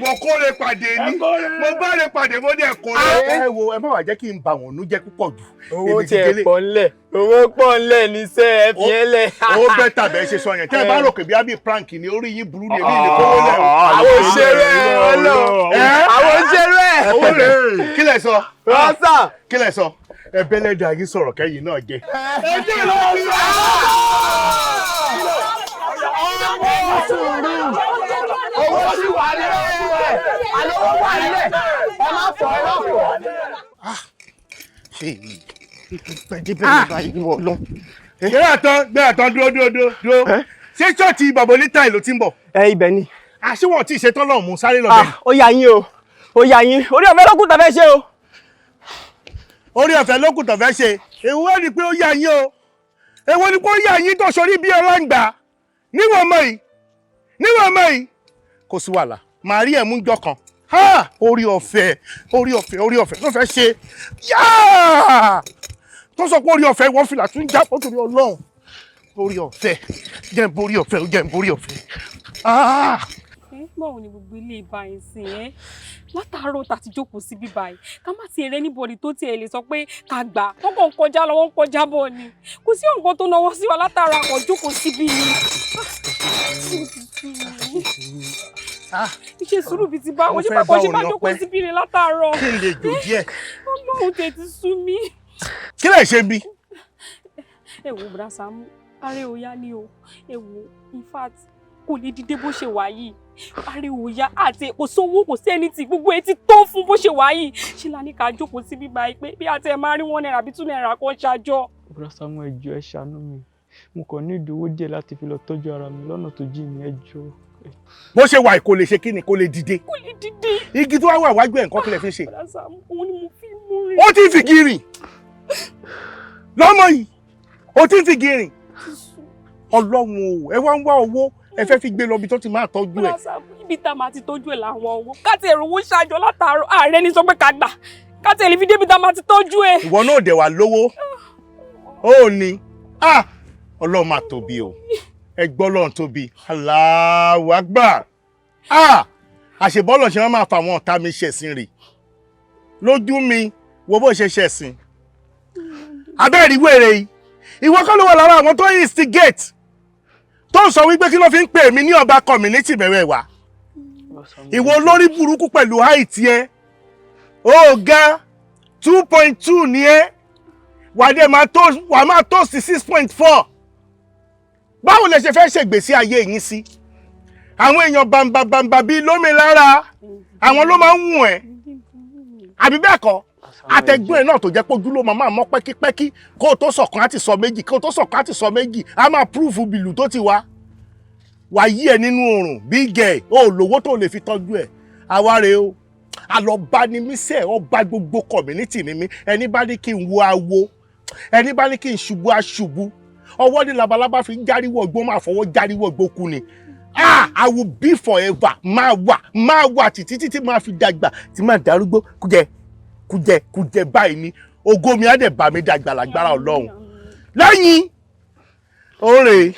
Mo kóre pàdé ní. Mo bá re pàdé, mo dẹ̀ kóre. Ẹ wo, ẹ má wàá jẹ́ kí n bà wọ́n nú jẹ́ púpọ̀ jù. Owó tiẹ̀ pọ̀ ńlẹ̀, owó pọ̀ ńlẹ̀ ní sẹ́ ẹ fi ẹ́ lẹ̀. Ó bẹ́tà bẹ́ẹ̀ ṣe sọ yẹn. Tẹ́ ẹ bá rò pé bí á bí prank ni, orí yín burú ni, èmi ìlè kówó lẹ̀ o. Àwọn òṣèré Ọlọ́run. Àwọn òṣèré. Owó rẹ̀. Kí lẹ sọ? Rọ́sà. Kí lẹ sọ? Ẹ bẹ́lẹ́dà yín sọ̀rọ̀ kẹ́yìn náà jẹ. Ẹ jẹ́ lọ sí Owó sì wà nílẹ̀. Àlọ́ owó wà nílẹ̀. Ẹ má fọ̀, ẹ má fọ̀. Gbéra tán, gbéra tán, dúró dúró dúró dúró. Ṣé ṣọ́ọ̀ṣì bàbá oníta ìlú ti ń bọ̀? Ẹ ibẹ̀ ni. Àṣé wọn tí ì ṣetán lọ́hùn mú sáré lọ bẹ́ẹ̀. Ó yà yín o, ó yà yín. Orí ọ̀fẹ́ lókùn tàfẹ́ ṣe o. Orí ọ̀fẹ́ lókùn tàfẹ́ ṣe. Èwo ni pé ó yà yín o? Èwo ni pé ó yà yín tó ṣorí bí ọlọ́ngbà? Níwọ̀n ọmọ yìí, níwọ̀n ọmọ yìí. Kò sí wàhálà, màá rí ẹ̀mú jọ kan. Ha! Orí ọ̀fẹ́, orí ọ̀fẹ́, orí ọ̀fẹ́ ló fẹ́ ṣe. Yáà! Tó sọ pé orí ọ̀fẹ́ wọ́n fìlà tún já pọ̀ torí Ọlọ́run. Orí ọ̀fẹ́, jẹ́ n borí ọ̀fẹ́, jẹ́ n borí ọ̀fẹ́. Ah! Báwo ni gbogbo ilé ìbá yín sìn ẹ́ látàárọ̀ tá ti jókòó sí bíbá yìí, ká má ti rẹ níbọdì tó tiẹ̀ lè sọ pé ká gbà wọ́n kàn ń kọjá lọ, wọ́n ń kọjá bọ̀ ni, kò sí nǹkan tó náwó sí wa látàárọ̀, àkàn jókòó síbí ni. Iṣẹ́ sùúrù bíi ti báwo, ṣé bákan ṣe bá jókòó síbí ni látàárọ̀. Kí n lè jò díẹ̀. Ọlọ́run tẹ̀ ti sú mi. Kí lè ṣe bí? Ẹ wo Bùrá Sàámú, ààrẹ ò yá ni o. Ẹ wo, in fact, kò lè dìde bó ṣe wà yìí. Ààrẹ ò yá, àti kò sówó, kò sí ẹni tí gbogbo etí tó fún bó ṣe wà yìí. Ṣé la ní ká jókòó sí bíbá yìí pé bí àti ẹ máa rí 1 naira àbí 2 naira kan ṣàjọ. Bùrá Sàámú, ẹ jọ̀ọ́, ẹ ṣàánú mi. Mo kàn ní ìdówó díẹ̀ láti fi lọ tọ́jú ara mi lọ́nà tó jìn ní, ẹ jọ̀ọ́. Bó ṣe wà kò lè ṣe kí ni, kò lè dìde. Kò lè dìde. Igi tó wá wà wájú ẹ̀ nǹkan kí lè fi ṣe. Bùrá Sàámú, òun ni mo fi mú rìn. Ó ti ń fi gírìn lọ́mọ yìí, ó ti ń fi gírìn. Ọlọ́run o, ẹ wá ń wá owó, ẹ fẹ́ fi gbé lọ ibi tó ti máa tọ́jú ẹ̀. Bùrá Sàámú, ibi tá a máa ti tọ́jú ẹ̀ làwọn owó. Ká ti ẹ̀rọ owó ṣàjọ látàárọ̀, ààrẹ ní sọ pé ká gbà. Ká ti ẹ̀ lè fi débi tá a máa ti tọ́jú ẹ̀. Ìwọ náà dẹ̀ wá lówó. Ó ní, ah, Ọlọ́run máa tóbi o. Ẹ gbọ́ lọ́n tóbi. Allahu Akbar. Ah! Àṣebọ́lọ̀ ṣe wọ́n máa fa àwọn ọ̀tá mi ṣẹ̀sìn rè. Lójú mi, wo bó ṣe ṣẹ̀sìn. Abẹ́rẹ́ wèrè yìí. Ìwọ kọ́ ló wà lára àwọn tó instigate. Tó ń sọ wípé kí ló fi ń pè mí ní ọba community bẹ̀rẹ̀ wá. Ìwọ olórí burúkú pẹ̀lú height ẹ. Ó ga 2.2 ni ẹ. Wà dé máa tó wà máa tó sí 6.4. Báwo lẹ ṣe fẹ́ ṣègbésí ayé yín sí? Àwọn èèyàn bàǹbàǹbà bíi lómi lára, àwọn ló máa ń wùn ẹ́. Àbí bẹ́ẹ̀ kọ́, àtẹ̀gbọ́n ẹ̀ náà tó jẹ́ pé ojú ló máa mọ́ pẹ́kípẹ́kí kó o tó sọ̀kan á ti sọ méjì, kó o tó sọ̀kan á ti sọ méjì, á máa púrúfù bìlù tó ti wá. Wà yí ẹ nínú oòrùn bí gẹ̀ o lówó tó lè fi tọ́jú ẹ̀. Àwa rèé o, àlọ́ba ni mí sẹ́, ọba gbogbo community ni mí. Ẹni bá ní kí n wo awo, ẹni bá ní kí n ṣubú aṣubú. Ọwọ́ ní labalábá fi ń járíwọ̀ gbó, máa fọwọ́ járíwọ̀ gbó kú ni. Ah, I will be forever. Máa wà títí títí máa fi dàgbà tí máa darúgbó kújẹ kújẹ kújẹ báyìí ni. Ògo mi á dẹ̀ bá mi dàgbà lágbára Ọlọ́run. Lẹ́yìn òrè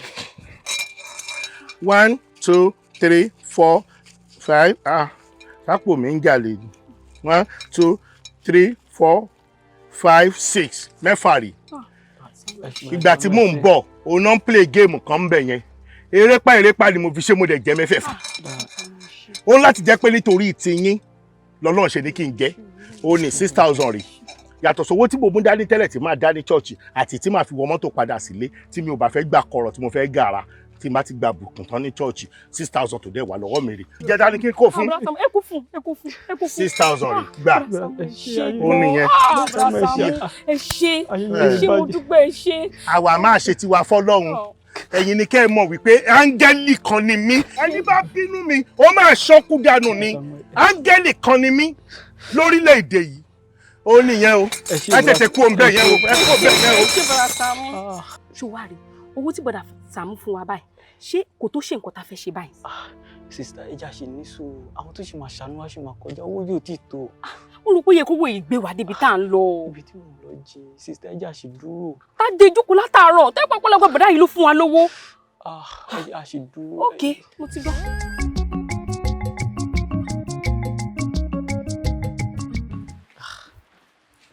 1 2 3 4 5 ah sápò mi ń jalè ni. 1 2 3 4 5 6 mẹ́fà rí. Ìgbà tí mò ń bọ̀, òun náà ń play game kan ń bẹ̀ yẹn. Erépa erépa ni mo fi ṣe, mo dẹ̀ jẹ́ mẹ́fẹ̀ẹ̀fà. Ó ń láti jẹ́ pé nítorí tiyín lọ́lọ́run ṣe ní kí n jẹ́. Ó ní 6,000 rí. Yàtọ̀ sówó tí mo mú dání tẹ́lẹ̀ tí máa dá ní chọ́ọ̀chì àti tí màá fi wọ mọ́tò padà sílé tí mi ò bá fẹ́ gbà kọ̀rọ̀ tí mo fẹ́ gàrà tí n bá ti gba bùkún tán ní chọ́ọ̀chì 6,000 tó dẹ̀ wà lọ́wọ́ mi rí. Jẹ́ dání kí n kò fún. Ẹ kú fún, ẹ kú fún, ẹ kú fún. 6,000 rí gbà. Ó nìyẹn. Ẹ ṣé, ẹ ṣé mo dúpẹ́, ẹ ṣé. Àwa máa ṣe tiwa fọ́lọ́run. Ẹ̀yin ni kẹ́ ẹ mọ̀ wípé áńgẹ́lì kan ni mí. Ẹni bá bínú mi, ó máa ṣọ́kú dànù ni. Áńgẹ́lì kan ni mí lórílẹ̀‐èdè yìí. Ó nìyẹn o. Ẹ tètè kú òun bẹ́ẹ̀ yẹn o. Ẹ kú òun bẹ́ẹ̀ yẹn o. Ṣé bọ́dà Sàámú? Ṣé wàá rí owó tí bọ́dà Sàámú fún wa báyìí? Ṣé kò tó ṣe nǹkan tá a fẹ́ ṣe báyìí? Sista, ẹ já ṣe ní sùúrù. Àwọn tó ṣì máa ṣàánú wá ṣì máa kọjá, owó yóò tí tó. Ó rò pé yẹ kówó yìí gbé wa débi tá à ń lọ. Ibi tí mò ń lọ jìn, sista, ẹ já ṣe dúró. Tá a dé jókòó látàárọ̀, tẹ́ pọ̀pọ̀lọpọ̀ bọ̀dá yìí ló fún wa lówó. Ẹ já ṣe dúró. Ok, mo ti gbọ́.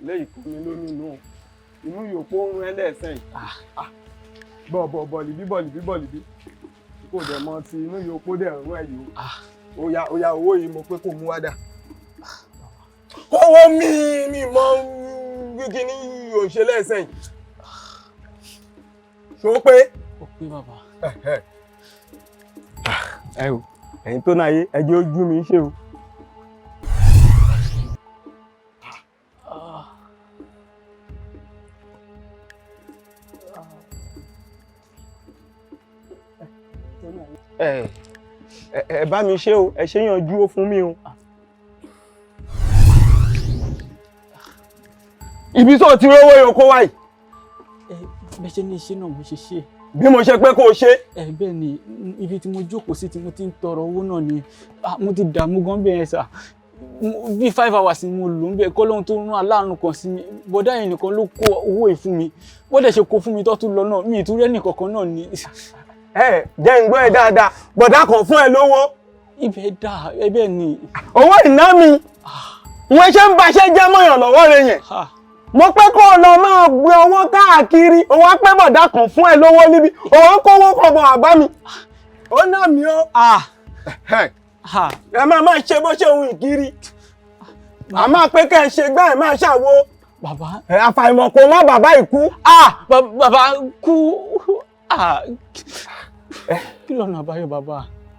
Lẹ́yìn kú mi lómi nù, inú yòókù ń rẹ́ lẹ́sẹ̀ yìí. Bọ̀ bọ̀ bọ̀lìbí bọ̀lìbí bọ̀lìbí. Kò dẹ̀ mọ ti inú yòókù dẹ̀ ń rún ẹ̀ yìí o. Ó yá owó yìí mo pé kò mú wá dà. Kówó mi mi mọ kíní òṣè lẹ́sẹ̀ yìí. Ṣó pé? Ó pé bàbá. Ẹ o, ẹ̀yin tó náà yé, ẹ jẹ́ ojú mi ṣe o. Ẹ bá mi ṣe o, ẹ ṣe yanjú ó fún mi o. Ibi tó ti rówó yòókó wáyìí. Ẹ bẹ́ẹ̀ ṣe ní iṣẹ́ náà mo ṣe ṣe. Bí mo ṣe pé kó o ṣe. Ẹ bẹ́ẹ̀ ni, ibi tí mo jókòó sí tí mo ti ń tọrọ owó náà ni mo ti dààmú gan bẹ́ẹ̀ sà. Bí 5 hours ni mo lò ń bẹ̀ kọ́ lóhun tó rán aláàánú kan sí mi. Bọ́dá yẹn nìkan ló kó owó yìí fún mi. Bọ́dẹ̀ ṣe kó fún mi tó tún lọ náà, mi ì tún rẹ́ nìkankan náà ni. Ẹ jẹ́ ń gbọ́ ẹ dáadáa, bọ̀dá kan fún ẹ lówó. Ibẹ̀ dà, ẹ bẹ́ẹ̀ ni. Owó ìná mi, wọ́n ṣe ń baṣẹ́ jẹ́ mọ́yàn lọ́wọ́ rẹ yẹn. Mo pé kó o lọ máa gbé owó káàkiri, òun á pẹ́ bọ̀dá kan fún ẹ lówó níbi, òun kówó kan bọ̀ àbá mi. Ó ná mi ó. Ẹ máa máa ṣe bó ṣe ohun ìkiri. A máa pé kẹ́ ẹ ṣe gbá ẹ máa ṣàwo. Bàbá. Àfàìmọ̀ kò má bàbá ìkú. Bàbá kú. Kí lọ́nà àbáyọ bàbá?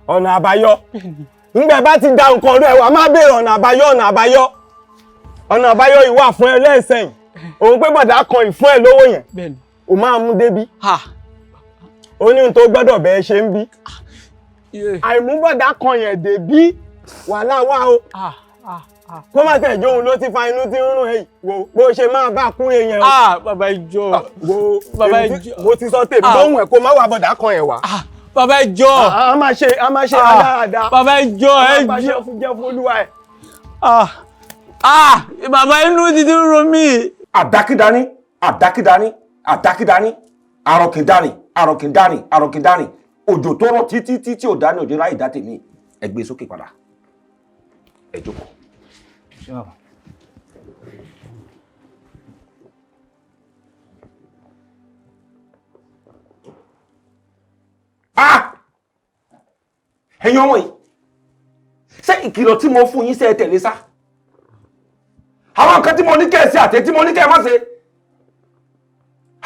Ọ̀nà àbáyọ. Ńgbẹ́ bá ti da nǹkan rẹ̀ wá máa béèrè ọ̀nà àbáyọ, ọ̀nà àbáyọ. Ọ̀nà àbáyọ ìwà fún ẹ lẹ́sẹ̀yìn. Òun pé bọ̀dá kan ìfún ẹ lówó yẹn. O máa mú débi. Ó ní ohun tó gbọ́dọ̀ bẹ́ẹ̀ ṣe ń bí. Àìmú bọ̀dá kan yẹn débí wàhálà wà o. Kó má tẹ̀ jó òun ló ti fa inú tí ń rún ẹ wò bó ṣe máa bá kúrè yẹn o. Bàbá ìjọ. Bàbá ìjọ. Mo ti sọ tèmi lóhùn ẹ̀ kó má wà bọ̀dá kan yẹn wá. Bàbá ìjọ. A máa ṣe dáadáa. Bàbá ìjọ ẹ jọ. A máa ṣe fún jẹ́ fún olúwa ẹ̀. Bàbá inú ti ti ń ro mí. Àdákídání, àdákídání, àdákídání, àròkìndánì, àròkìndánì, àròkìndánì, Òjò tó rọ̀ títí tí tí ò dá ní òjò ráì dá tèmi. Ẹ gbé sókè padà. Ẹ jókòó. Ah! Ẹ̀yin ọmọ yìí, ṣé ìkìlọ̀ tí mo fún yín ṣé ẹ tẹ̀lé sá? Àwọn nǹkan tí mo ní kẹ́ ẹ ṣe àti tí mo ní kẹ́ ẹ má ṣe.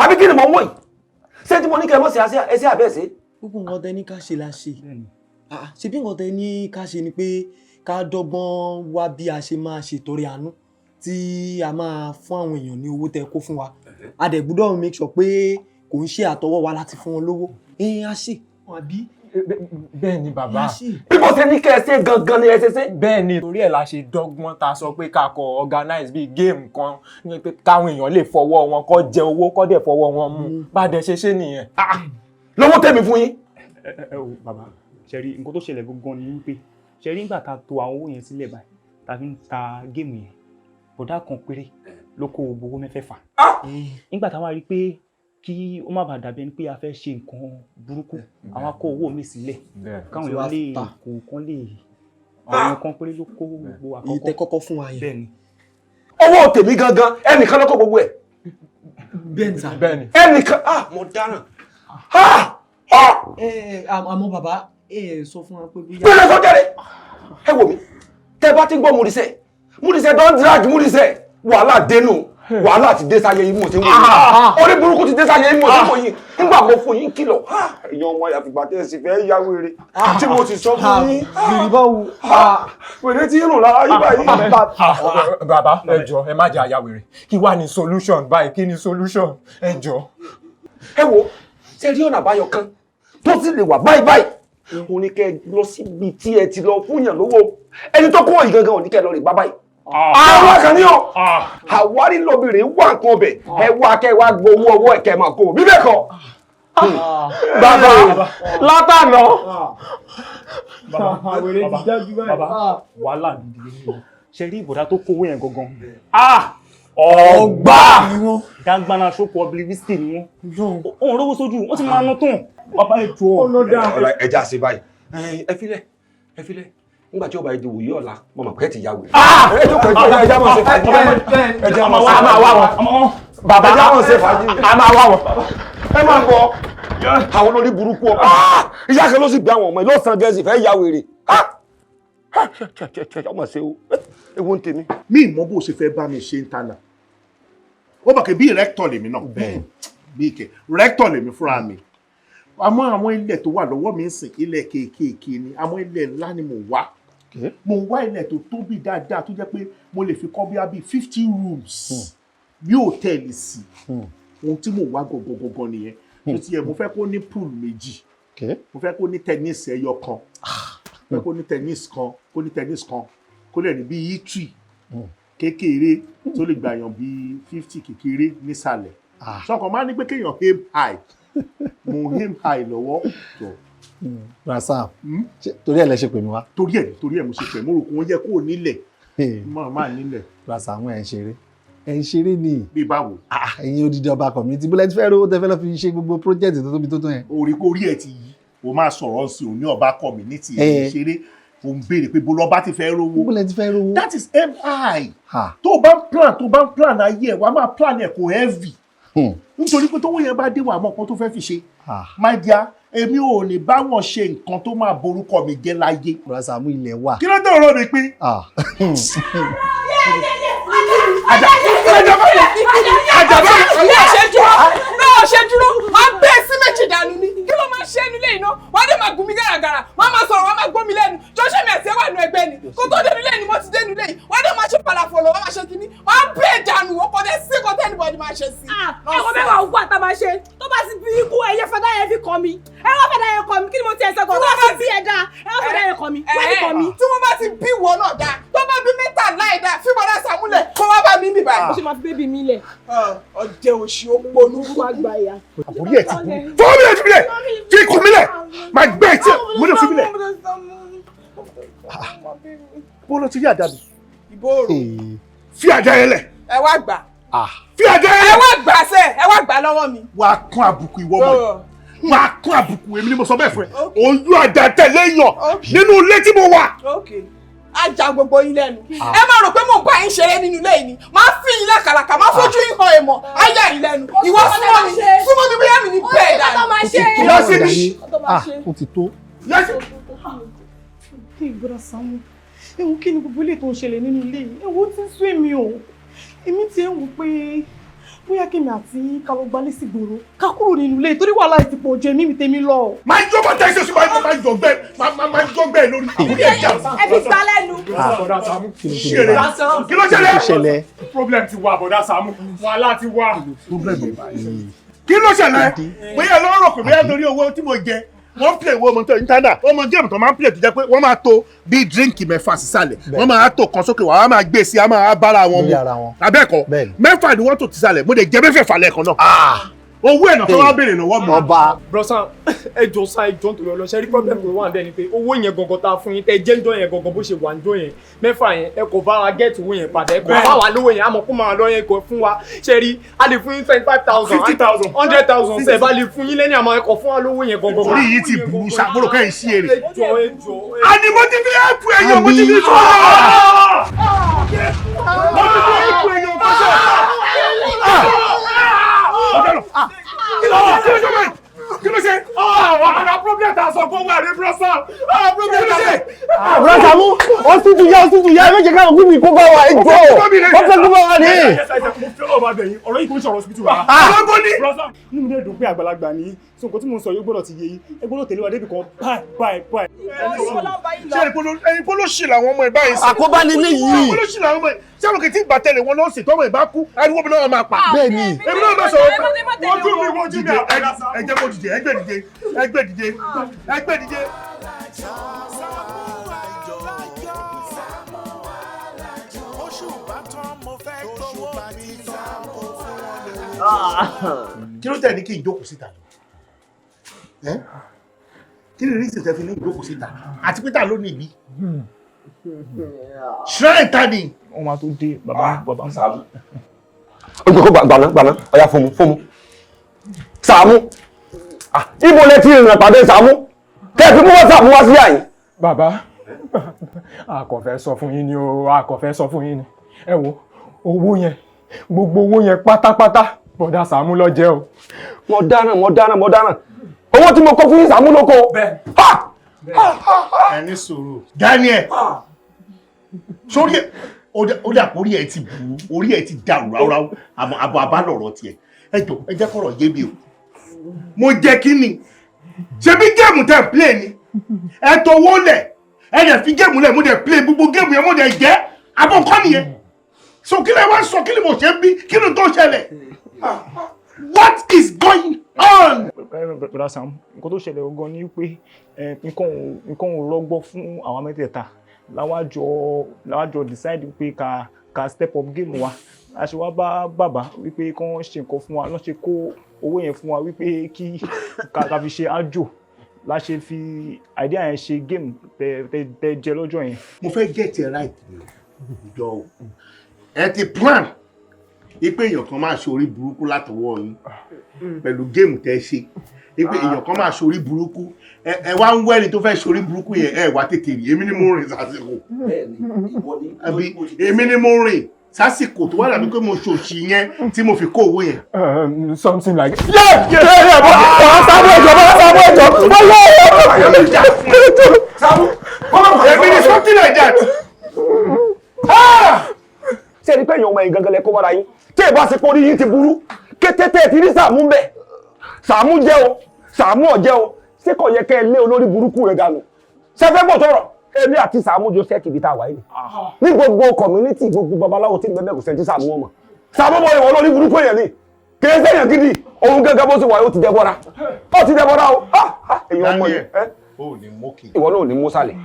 Àbí kí ni mo ń wò yìí? Ṣé tí mo ní kẹ́ ẹ má ṣe ẹ ṣe àbẹ́ ṣe? Gbogbo nǹkan tẹ ní ká ṣe la ṣe. Ṣe bí nǹkan tẹ ní ká ṣe ni pé ká dọ́gbọ́n wá bí a ṣe máa ṣètọrẹ àánú tí a máa fún àwọn èèyàn ní owó tẹ kó fún wa. A dẹ̀ gbọ́dọ̀ make sure pé kò ń ṣe àtọwọ́ wa láti fún wọn lówó. A ṣe. Àbí? Bẹ́ẹ̀ ni bàbá. Bí mo ṣe ní kẹ́ ẹ ṣe gangan ni ẹ ṣe ṣe. Bẹ́ẹ̀ ni, torí ẹ̀ la ṣe dọ́gbọ́n ta sọ pé ká kọ organize bíi game kan káwọn èèyàn lè fọwọ́ wọn kó jẹ owó kó dẹ̀ fọwọ́ wọn mú. Bá a dẹ̀ ṣe ṣe nìyẹn. Lọ́wọ́ tẹ̀mí fún yín. Ẹ o bàbá, ṣe rí nǹkan tó ṣẹlẹ̀ gangan ni wípé ṣe rí nígbà tá a to àwọn owó yẹn sílẹ̀ báyìí tá a fi ń ta géèmù yẹn, bọ̀dá kan péré ló kó gbogbo owó mẹ́fẹ̀ẹ̀fà. Nígbà táwa rí pé kí ó má bàa dàbí ẹni pé a fẹ́ ṣe nǹkan burúkú, àwa kó owó mi sílẹ̀ káwọn èèyàn lè kó kan lè àwọn kan péré ló kó gbogbo àkọ́kọ́. Ìtẹ́ kọ́kọ́ fún wa yẹn. Bẹ́ẹ̀ni. Owó tèmi gangan ẹnìkan ló kó gbogbo ẹ̀. Bẹ́ẹ̀ni sà. Bẹ́ẹ̀ni. Ẹnìkan mo dáràn. Àmọ́ bàbá ẹ sọ fún wa pé bóyá. Bẹ́ẹ̀ni sọ jáde. Ẹ wò mí, tẹ bá ti ń gbọ́ Múrísẹ̀, Múrísẹ̀ don drag Múrísẹ̀, wàhálà dénú. Wàhálà ti dé sáyé yìí mo ti ń wò yìí. Orí burúkú ti dé sáyé yìí mo ti ń wò yìí. Nígbà mo fún yín kìlọ̀, èèyàn ọmọ àfìgbà tẹ́ ẹ sì fẹ́ ya wèrè tí mo sì sọ fún yín. Wèrè báwo? Wèrè tí ń rùn lára yín báyìí. Bàbá ẹ jọ̀ọ́ ẹ má jẹ́ àyà wèrè. Kí wá ní solution báyìí? Kí ni solution? Ẹ jọ̀ọ́. Ẹ wo, ṣe rí ọ̀nà àbáyọ kan tó sì lè wà báyìí báyìí. Òun ni kẹ́ ẹ lọ síbi tí ẹ ti lọ fún yàn lówó. Ẹni tó kó yìí gangan òun ni kẹ́ ẹ lọ rè bá báyìí. Àwọn akànní o, àwárí lóbìnrin wá nǹkan ọbẹ̀, ẹ wá kẹ́ wá gbowó ọwọ́ ẹ̀ kẹ́ máa kó o, bí bẹ́ẹ̀ kọ́. Bàbá látànà. Bàbá wàhálà gidi ni o. Ṣe rí ìbọ̀dá tó kówó yẹn gangan. Ọgbà! Dágbára ṣoko oblivisky ni wọ́n. Òun rówó sójú, wọ́n ti máa ná tán. Bàbá ẹ̀ jọ. Ẹ já sí báyìí. Ẹ filẹ̀, ẹ filẹ̀. Nígbà tí ó bá yẹ di wòye ọ̀la, mo mọ̀ pé ẹ ti ya wèrè. Ẹ jókòó, ẹ já mọ̀ ṣe fàájì. Ẹ já mọ̀ ṣe A máa wá wọn. Bàbá ẹ já mọ̀ ṣe fàájì. A máa wá wọn. Ẹ máa bọ̀. Àwọn olórí burúkú ọ. Ìyá kan ló sì gbé àwọn ọmọ ẹ lọ́sàn-án gẹ̀ẹ́sì fẹ́ ya wèrè. Ọmọ ṣe o, ewu ń tèmi. Mi mọ bó ṣe fẹ́ bá mi ṣe ń tanà. Ó bọ̀ kí bí rẹ́kítọ̀ lèmi náà. Bí kẹ̀ rẹ́kítọ̀ lèmi fúnra mi. Àmọ́ àwọn ilẹ̀ tó wà lọ́wọ́ mi ń sìn ilẹ̀ kéékèèké ni, àmọ́ ilẹ̀ ńlá ni mò ń wá. Mo ń wá ilẹ̀ tó tóbi dáadáa tó jẹ́ pé mo lè fi kọ́ bí i 50 rooms bí hòtẹ́ẹ̀lì sí. Ohun tí mò ń wá gangan nìyẹn. Tó ti yẹ mo fẹ́ kó ní pool méjì. Mo fẹ́ kó ní tennis ẹyọ kan. Mo fẹ́ kó ní tennis kan, kó ní tennis kan, kó lè ní bí eatery kékeré tó lè gbàyàn bí 50 kékeré nísàlẹ̀. Sọkàn máa ní pé kéèyàn aim high. Mo aim high lọ́wọ́ jọ. Rasam, torí ẹ̀ lẹ ṣe pè mí wá. Torí ẹ̀ mo ṣe pè mí, mo rò pé wọ́n yẹ kó o nílẹ̀. Máa nílẹ̀. Rasam, ẹ̀ ń ṣeré. Ẹ̀ ń ṣeré ni. Bí báwo? Ẹ̀yin odidi ọba community bó lẹ ti fẹ́ rówó tẹ fẹ́ lọ fi ṣe gbogbo project tó tóbi tó tó yẹn. Orí kó orí ẹ̀ ti yí, o máa sọ̀rọ̀ sí òní ọba community ẹ̀ ń ṣeré. O ń béèrè pé bó lọ́ba ti fẹ́ rówó. Bó lẹ ti fẹ́ rówó. That is MI. Tó o bá ń plan ayé ẹ̀, wàá máa plan ẹ̀ kò heavy. Nítorí pé tówó yẹn bá dé wà mọ́ nǹkan tó fẹ́ fi ṣe. My dear, èmi ò ní bá wọn ṣe nǹkan tó máa borúkọ mi jẹ́ láyé. Rasamu ilẹ̀ wà. Kí ló dé ọ̀rọ̀ mi pín? Náà ṣe dúró, máa bẹ́ẹ̀ sí méjì dànù ni. Kí ló máa ṣe nílé iná? Wọ́n á dé máa gùn mí gàràgàrà, wọ́n á máa sọ̀rọ̀, wọ́n á máa gbó mi lẹ́nu. Jọ́ṣẹ́ mi àti ẹwà nù ẹgbẹ́ ni. Kó tó dénú lé ni mo ti dénú lé yìí. Wọ́n á dé máa ṣe falafolo, wọ́n máa ṣe kíní. Wọ́n á bẹ́ẹ̀ dànù, wọ́n kọ́ dé sí kọ́ tẹ́nibọ̀dì máa ṣe sí. Ẹ̀kọ́ mẹ́wàá ògùn àtà máa ṣe. Tó bá ti bí ikú ẹyẹ fẹ́dá yẹn fi kàn mí. Ẹ̀wọ́n fẹ́dá yẹn kàn mí. Kí ni mo ti ẹ̀ sọ́kọ̀? Tó bá ti bí ẹ̀ dáa, ẹ̀wọ́n fẹ́dá yẹn kàn mí. Wọ́n ti kàn mí. Tí wọ́n bá ti bí ìwọ náà dáa, tó bá bí mẹ́ta láì dáa, fi bọ́dá Sàmúlẹ̀ kó wá bá mi bì báyìí. Mo ṣe máa fi bébì mi lẹ̀. Ọ̀dẹ̀ òṣì ó ponú. Àbórí ẹ̀ ti bú. Fọwọ́ mi lẹ̀ fi mi lẹ̀! Fi ikùn mi lẹ̀! Máa gbẹ́ ẹ̀ tí ẹ̀ mo lè fi mi lẹ̀. Bó ló ti rí àdá mi? Ìbòrò. Fi àdá yẹn lẹ̀. Ẹ wá gbà. Fi àdá yẹn lẹ̀. Ẹ wá gbà sẹ́, ẹ wá gbà lọ́wọ́ mi. Wà á kán àbùkù ìwọ ọmọ yìí. Máa kún àbùkù, èmi ni mo sọ bẹ́ẹ̀ fún ẹ. Oyún àjà tẹ̀lé èèyàn nínú ilé tí mo wà. Ajá gbogbo yín lẹ́nu. Ẹ má rò pé mò ń bá yín ṣeré nínú ilé yìí ni. Máa fi yín lákàlàkà, máa fojú yín hàn èèmọ̀. Ayé yín lẹ́nu. Ìwọ súnmọ́ mi, súnmọ́ mi bóyá mi ní bẹ́ẹ̀ dànù. Lọ síbi. Ó ti tó. Ìgbọ́dọ̀ Sàámú, ewu kí ni gbogbo ilé tó ń ṣẹlẹ̀ nínú ilé yìí? Ewu ti ń sú èmi o. Èmi ti ń wò pé bóyá kémi àti ká lọ gbalé sí gbòòrò ká kúrò nínú ilé torí wàhálà ti pọ̀ ju èmi mi tèmi lọ. Máa yọ bàtà ẹsẹ̀ sí, máa yọ gbẹ, máa yọ gbẹ lórí. Ẹ fi gbá lẹ́nu. Kí ló ṣẹlẹ̀? Problem ti wà, bọ̀dá Sàámú, wàhálà ti wà. Kí ló ṣẹlẹ̀? Bóyá lọ́rọ̀ kò bóyá torí owó tí mo jẹ, wọ́n play wo ọmọ tó ìntánà, ọmọ géèmù tó máa ń play tó jẹ́ pé wọ́n máa to bíi díríǹkì 6 sísàlẹ̀, wọ́n máa tó kan sókè, wọ́n á máa gbé sí, á máa bára wọn mu. Abẹ́ẹ̀kọ́, 6 ni wọ́n tò sísàlẹ̀, mo lè jẹ 6 lẹ́ẹ̀kan náà. Owó ẹ̀ náà tó wá béèrè lọ́wọ́ mi. Ọba. Brọ́sà, ẹ jọ sá, ẹ jọ nítorí ọlọ́ṣẹ́ rí problem tó wà bẹ́ẹ̀ ni pé owó yẹn gangan tá a fún yín tẹ jẹ́ ńjọ́ yẹn gangan bó ṣe wà ńjọ́ yẹn 6 yẹn ẹ kò bá wa gẹ́ẹ̀tì owó yẹn padà, ẹ kò bá wa lówó yẹn, àmọ́ kó máa lọ yẹn kò fún wa. Ṣe rí, a lè fún yín 25,000, 50,000, 100,000 ṣe bá lè fún yín lẹ́ni, àmọ́ ẹ kò fún wa lówó yẹn gangan. Orí yìí ti burú ṣàkóró kẹ́ ẹ̀ sí èrè. Ẹ jọ, ẹ jọ. Àní mo ti fi ẹ̀pù ẹ̀yàn, mo ti fi fún ọ. Mo ti fi ẹ̀pù ẹ̀yàn kọ́sẹ̀. Kí ló ṣe? Àwọn problem ta sọ fún wa rẹ, brọ́sà. Àwọn problem ta sọ. Bùrọ̀ Sàámú, ó sì tún yá, ó sì tún yá, ẹ méje káwọn kú mi kó bá wa, ẹ jọ. Wọ́n fẹ́ kó bá wa ní. Mo fi ọlọ́ọ̀bá bẹ̀ yín, ọ̀rọ̀ yìí kò ń ṣọ̀rọ̀ hospital rárá. Ọlọ́gbọ́n ní. Brọ́sà, inú mi dẹ̀ dùn pé àgbàlagbà ni, so nǹkan tí mo ń sọ yóò gbọ́dọ̀ ti yé yín. Ẹ gbọ́dọ̀ tẹ̀lé wa débi kan, báyìí báyìí báyìí. Ṣé ẹni polo ṣì làwọn ọmọ ẹ̀ báyìí sí? Àkóbá ni eléyìí. Polo ṣì làwọn ọmọ ẹ̀. Ṣé àwọn kìtì ìgbà tẹ̀lé wọn lọ́sìn tọ́mọ ìbá kú, ariwo mi náà máa pa. Bẹ́ẹ̀ni. Èmi náà bá sọ̀rọ̀. Wojú mi, wojú mi. Ẹ jẹ́ kó dìde, ẹgbẹ́ dìde, ẹgbẹ́ dìde, ẹgbẹ́ dìde. Kí ló tẹ̀ ní kí n jókòó síta lọ? Kí ni rísì tẹ́ fi ní ìjókòó síta? Àti pé ta ló ní ìbí? Shrine ta ni? Wọ́n máa tó dé, bàbá bàbá Sàámú. Ó jẹ́ kó gbaná gbaná, ọ̀yá fún mu fún mu. Sàámú, ibo lẹ ti rìnrìn pàdé Sàámú? Kẹ́ ẹ fi mú wá Sàámú wá sí àyín. Bàbá, a kò fẹ́ sọ fún yín ni o, a kò fẹ́ sọ fún yín ni. Ẹ wo, owó yẹn, gbogbo owó yẹn pátápátá, bọ̀dá Sàámú ló jẹ o. Mo dáràn, mo dáràn, mo dáràn. Owó tí mo kó fún yín Sàámú ló kó. Ẹ ní sùúrù. Daniel, sórí ẹ, ó dà pé orí ẹ ti burú, orí ẹ ti dàrú ráúráú, àmọ́ àbọ̀ àbálọ̀rọ̀ tiẹ̀. Ẹ jọ, ẹ jẹ́ kọ́rọ̀ yé mi o. Mo jẹ kí ni? Ṣebí géèmù tẹ̀ ń play ni? Ẹ tọwọ́ lẹ̀, ẹ dẹ̀ fi géèmù lẹ̀, mo dẹ̀ play gbogbo géèmù yẹn, mo dẹ̀ jẹ́. Àbọ̀ nǹkan nìyẹn. So kí lẹ wá sọ, kí ni mo ṣe ń bí, kí ni tó ṣẹlẹ̀? What is going on? Bọ̀dá Sàámú, nǹkan tó ṣẹlẹ̀ gan ni pé nǹkan ò rọgbọ fún àwọn mẹ́tẹ̀ẹ̀ta. Láwájọ decide pé ká step up game wa. A ṣe wá bá bàbá wípé kán ṣe nǹkan fún wa, lọ́n ṣe kó owó yẹn fún wa wípé kí ká fi ṣe àjò. La ṣe fi idea yẹn ṣe game tẹ jẹ lọ́jọ́ yẹn. Mo fẹ́ get it right ni jọ o. Ẹ ti plan ipe èèyàn kan máa ṣorí burúkú látọwọ́ yín pẹ̀lú géèmù tẹ́ ṣe, ipe èèyàn kan máa ṣorí burúkú, ẹ wá ń wẹ́ni tó fẹ́ ṣorí burúkú yẹn, ẹ wá tètè rí. Èmi ni mo rìn sásìkò, àbí èmi ni mo rìn sásìkò tó wà dàbí pé mo ṣòṣì yẹn tí mo fi kó owó yẹn. Something like. Yeah, yeah, yeah, bàbá Sàámú ẹjọ́, bàbá Sàámú ẹjọ́, bàbá Sàámú, èmi ni something like that. Ṣé ẹni pé èèyàn ọmọ yìí gangan lẹ kó wára yín? Tí ìbá ṣe pé orí yín ti burú, kété tẹ́ ẹ ti rí Sàámú ń bẹ̀. Sàámú jẹ́ o, Sàámú ò jẹ́ o, ṣé kò yẹ kẹ́ ẹ lé olórí burúkú rẹ̀ dànù? Ṣé fẹ́ bọ̀ tọrọ? Èmi àti Sàámú jọ sẹ́ẹ̀kì ibi tá a wà yìí. Ní gbogbo community, gbogbo babaláwo tí ń bẹ bẹ́ẹ̀ kò sẹ́ni tí Sàámú wọn mọ̀. Sàámú bọ̀ ìwọ olórí burúkú èèyàn ni. Kì í ṣèyàn gidi, òun gángan bó ṣe wà ó ti dẹ́bọ́ra. Ó ti dẹ́bọ́ra o. Èèyàn ọmọ yẹn. O ò ní mókè. Ìwọ náà ò ní mú sálẹ̀.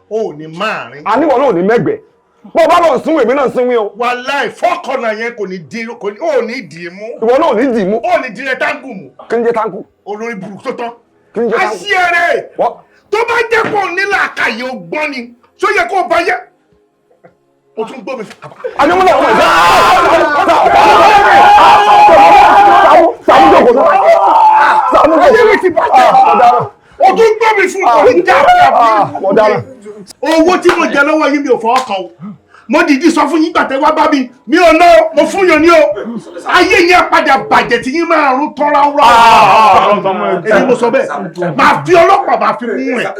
O ò ní máàrin. Àníwọ̀ náà ò ní mẹ́gbẹ̀ẹ́. Bó bá lọ sún èmi náà sínwín o. Wàláì fọ́kànnà yẹn kò ní di kò ní ò ní dì í mú. Ìwọ náà ò ní dì í mú. Ó ní di rẹtángù mú. Kí ni jẹ́ táǹkù? Olórí burúkú tó tán. Kí ni jẹ́ táǹkù? Aṣíẹrẹ tó bá jẹ́ pọ̀ nílà àkàyè ọgbọ́n ni ṣó yẹ kó o bá yẹ. O tún gbọ́ mi fún. Àní mo náà wọ̀ ẹ́. Sàmú jókòó náà. Sàmú jókòó. Ayé mi ti Owó tí mo jẹ lọ́wọ́ yín mi ò fọwọ́ kàn o. Mo dìídì sọ fún yín gbà tẹ́ wá bá mi, mi ò ná o, mo fún yàn ní o. Ayé yẹn padà bàjẹ́ tí yín máa rún tán ráúráú. Èmi mo sọ bẹ́ẹ̀, màá fi ọlọ́pàá máa fi mú ẹ̀.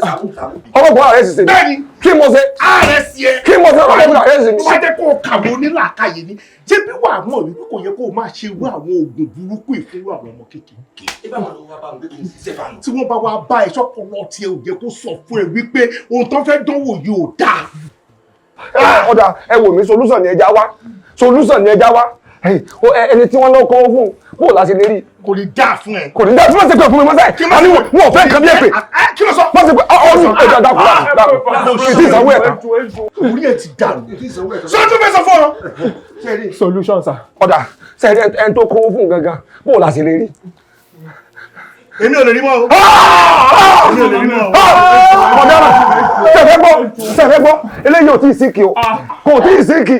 Ọlọ́pàá ààrẹ sì ṣe. Bẹ́ẹ̀ni. Kí mo ṣe? Ààrẹ sí ẹ. Kí mo ṣe? Ọlọ́pàá ààrẹ sì mi. Tó bá jẹ́ kó o kàwé onílàákàyè ni, ṣé bí wàá mọ̀ wípé kò yẹ kó o máa ṣe irú àwọn oògùn burúkú ìfúnrú àwọn ọmọ kékeré? Tí wọ́n bá wá bá ẹ sọ́kọ̀ọ́ tiẹ̀ ò yẹ kó sọ fún ẹ wípé ohun tó fẹ́ dánwò yìí ò dáa. Ọ̀dà ẹ wò mí, solution ni ẹja wá, solution ni ẹja wá. Ẹni tí wọ́n lọ kọ́ fún bó la ṣe lè rí. Kò ní dáa fún ẹ. Kò ní dáa tí wọ́n ṣe pé fún mi mọ́sẹ̀. Àní wọn ò fẹ́ nǹkan bí èpè. Kí ló sọ? Wọ́n ṣe pé ọ̀run ẹja dákú dákú. Ìdí ìsanwó ẹ̀ tán. Orí ẹ̀ ti dàrú. Sọ́jú fẹ́ sọ fún ọ. Solution sir. Ọ̀dà sẹ́ẹ̀rì ẹni tó kọ́ fún gangan bó la ṣe lè rí. Èmi ò lè rí mọ́ o. Èmi ò lè rí mọ́ o. Ọ̀daràn sẹ̀fẹ̀ gbọ́ sẹ̀fẹ̀ gbọ́ eléyìí ò tí ì síkì o, kò tí ì síkì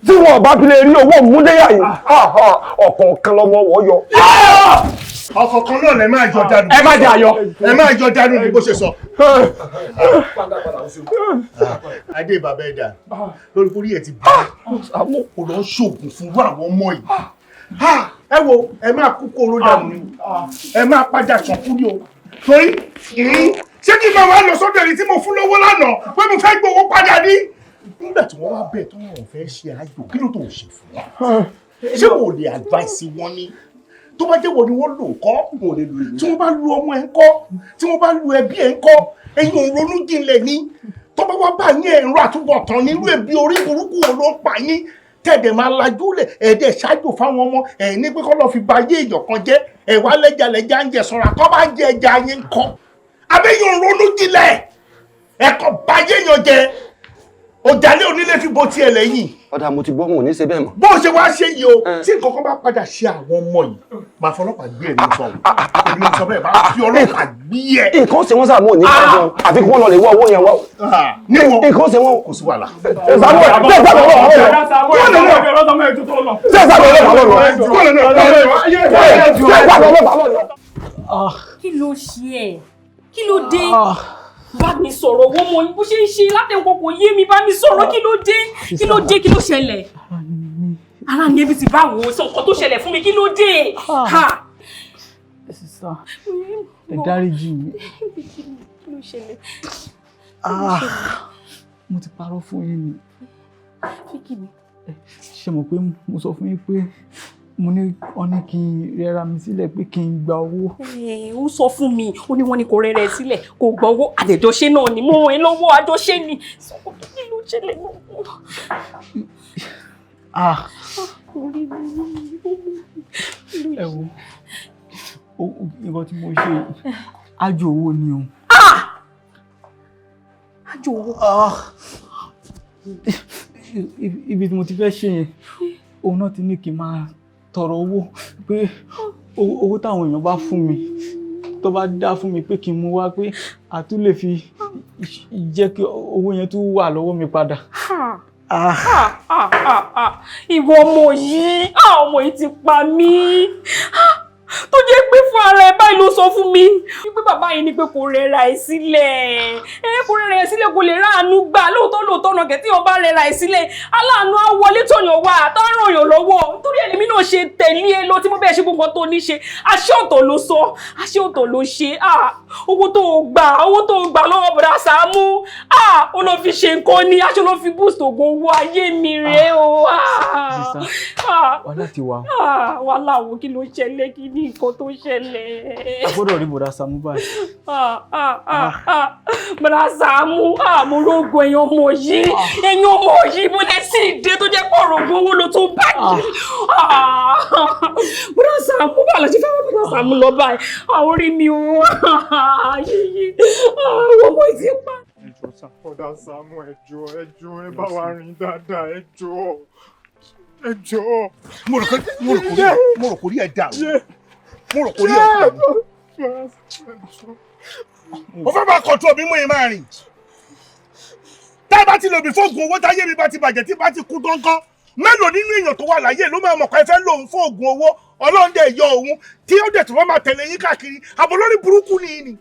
tí wọn bá fi lè rí owó múdéyà yìí ọ̀kọ̀ọ̀kan lọ́mọ wọ́ yọ. Ọ̀kọ̀ọ̀kan náà lẹ máa yọ dànù. Ẹ má jẹ àyọ. Ẹ máa yọ dànù ní bó ṣe sọ. Adé bàbá ẹ̀dá lórí kórí ẹ̀ ti bá àwọn kò lọ ṣoògùn fún irú àwọn ọmọ yìí. Ẹ wo, ẹ máa kú kóró dànù ni, ẹ máa padà sànkú ni o. Torí ṣé kí n máa wá lọ sọ́dọ̀ ẹni tí mo fún lówó lánàá pé mo fẹ́ gbowó padà ní. Nígbà tí wọ́n wá bẹ̀ tó wọ́n fẹ́ ṣe àjò, kí ló tó ń ṣe fún wọn? Ṣé wò lè advice wọn ni? Tó bá jẹ́ wọ́n ni wọ́n lò kọ́, tí wọ́n bá lu ọmọ ẹ̀ ń kọ́, tí wọ́n bá lu ẹbí ẹ̀ ń kọ́, ẹ̀yin ò ronú jinlẹ̀ ni. Tó bá wá bá yín ẹ̀rọ àtúbọ̀tán nírú ẹbí orí burúkú wo ló ń pa yín? Tẹ̀dẹ̀ máa lajú lẹ̀, ẹ̀ẹ́dẹ̀ ṣáájú fáwọn ọmọ ẹ̀ ní pé kọ́ lọ́ọ́ fi ba ayé èèyàn kan jẹ́, ẹ̀ wá lẹ́jà lẹ́jà ń jẹ sọ̀rọ̀ àtọ́ bá jẹ ẹja yín kọ́. Abẹ́yẹn ò ronú jinlẹ̀, ẹ̀kọ́ ba ayé èèyàn jẹ, ọ̀jàlẹ̀ onílé fi bo tiẹ̀ lẹ́yìn. Ọ̀dà mo ti gbọ́, wọn ò ní ṣe bẹ́ẹ̀ mọ́. Bó o ṣe wá ṣe yìí o, tí nǹkan kan bá padà ṣe àwọn ọmọ yìí, màá fọlọ́pàá gbé ẹ̀ ní sọ o. Èmi sọ bẹ́ẹ̀, máa fi ọlọ́pàá gbé ẹ̀. Nǹkan ṣe wọ́n sàmú òní kan fún àfi kí wọ́n lọ lè wá owó yẹn wá. Níwọ̀n nǹkan ṣe wọ́n. Kò sí wàhálà. Ṣé Samuel ṣé Samuel ọlọ́pàá lọ́nà? Kí ló ṣe ẹ́? Kí ló dé? Bá mi sọ̀rọ̀ owó mo bó ṣe ń ṣe látẹ̀kọ́ kò yé mi, bá mi sọ̀rọ̀ kí ló dé? Kí ló dé? Kí ló ṣẹlẹ̀? Ara ni ẹbí ti bá wò ó sọ nǹkan tó ṣẹlẹ̀ fún mi, kí ló dé? Sísá, ẹ dáríjì mi. Kí ló ṣẹlẹ̀? Mo ti parọ́ fún yín ni. Kí ni? Ṣé mo pé mo sọ fún yín pé mo ní wọ́n ní kí n rẹ́ra mi sílẹ̀ pé kí n gba owó. Ó sọ fún mi, ó ní wọ́n ní kò rẹ́ra ẹ sílẹ̀, kò gba owó, àdẹ̀jọṣe náà ni, mo ràn ẹ́ lọ́wọ́, àjọṣe ni. Sọ kí ló ṣẹlẹ̀ náà? Orí mi, Ẹ wo, nǹkan tí mo ṣe, ájò owó ni o. Ájò owó? Ibi tí mo ti fẹ́ ṣe yẹn, òun náà ti ní kí n máa tọrọ owó pé owó táwọn èèyàn bá fún mi, tó bá dá fún mi pé kí n mú wá pé a tún lè fi jẹ́ kí owó yẹn tún wà lọ́wọ́ mi padà. Ìwọ ọmọ yìí, ọmọ yìí ti pa mí. Tó jẹ́ pé fún ara ẹ báyìí ló sọ fún mi wípé bàbá yìí ní pé kò rẹra ẹ sílẹ̀, kò rẹra ẹ sílẹ̀, kò lè ráàánú gbà. Lóòótọ́ lóòótọ́ náà kẹ́ tí wọ́n bá rẹra ẹ sílẹ̀, aláàánú á wọlé tọ̀yàn wá àtàràn yàn lọ́wọ́. Torí ẹ̀ lèmi náà ṣe tẹ̀lé ẹ lọ tí mo bẹ́ẹ̀ ṣe gbogbo tó ní ṣe. Àṣé ọ̀tọ̀ ló sọ, àṣé ọ̀tọ̀ ló ṣe. Owó tó o gbà, owó tó o gbà lọ́wọ́ bọ̀dá Sàámú, ó lọ fi ṣe nǹkan ni, aṣọ ló fi boost ògùn owó ayé mi rèé o. Wàhálà ti wà. Wàhálà wo, kí ló ṣẹlẹ̀, kí ní nǹkan tó ṣẹlẹ̀? A gbọ́dọ̀ rí bọ̀dá Sàámú báyìí. Bọ̀dá Sàámú, mo rógo ẹ̀yin ọmọ yìí, ẹ̀yin ọmọ yìí, mo lè sí ìdè tó jẹ́ pé ọ̀rọ̀ ògùn owó ló tún báyìí. Bọ̀dá Sàámú, báwo la ṣe fẹ́ wọ́n bọ̀dá Sàámú lọ báyìí? Àwọn orí mi ò yíyí, àwọn ọmọ yìí ti pa. Bọ̀dá Sàámú, ẹ jọ̀ọ́, ẹ jọ̀ọ́, ẹ bá wa rìn dáadáa, ẹ jọ̀ọ́, ẹ jọ̀ọ́. Mo rò kò rí ẹ dà o. Mo rò kò rí ẹ dà o. Mo fẹ́ máa kọ̀tún òbí mú yín máa rìn. Tá a bá ti lò mí fóògùn owó, táyé mi bá ti bàjẹ́, tí bá ti kú dáńgán, mélòó nínú èèyàn tó wà láyé ló máa mọ̀ pé ẹ fẹ́ lòun fóògùn owó? Ọlọ́run dẹ̀ yọ òun tí ó dẹ̀ tó wọ́n máa tẹ̀lé yín káàkiri. Àbọ̀ lórí burúkú ni ni.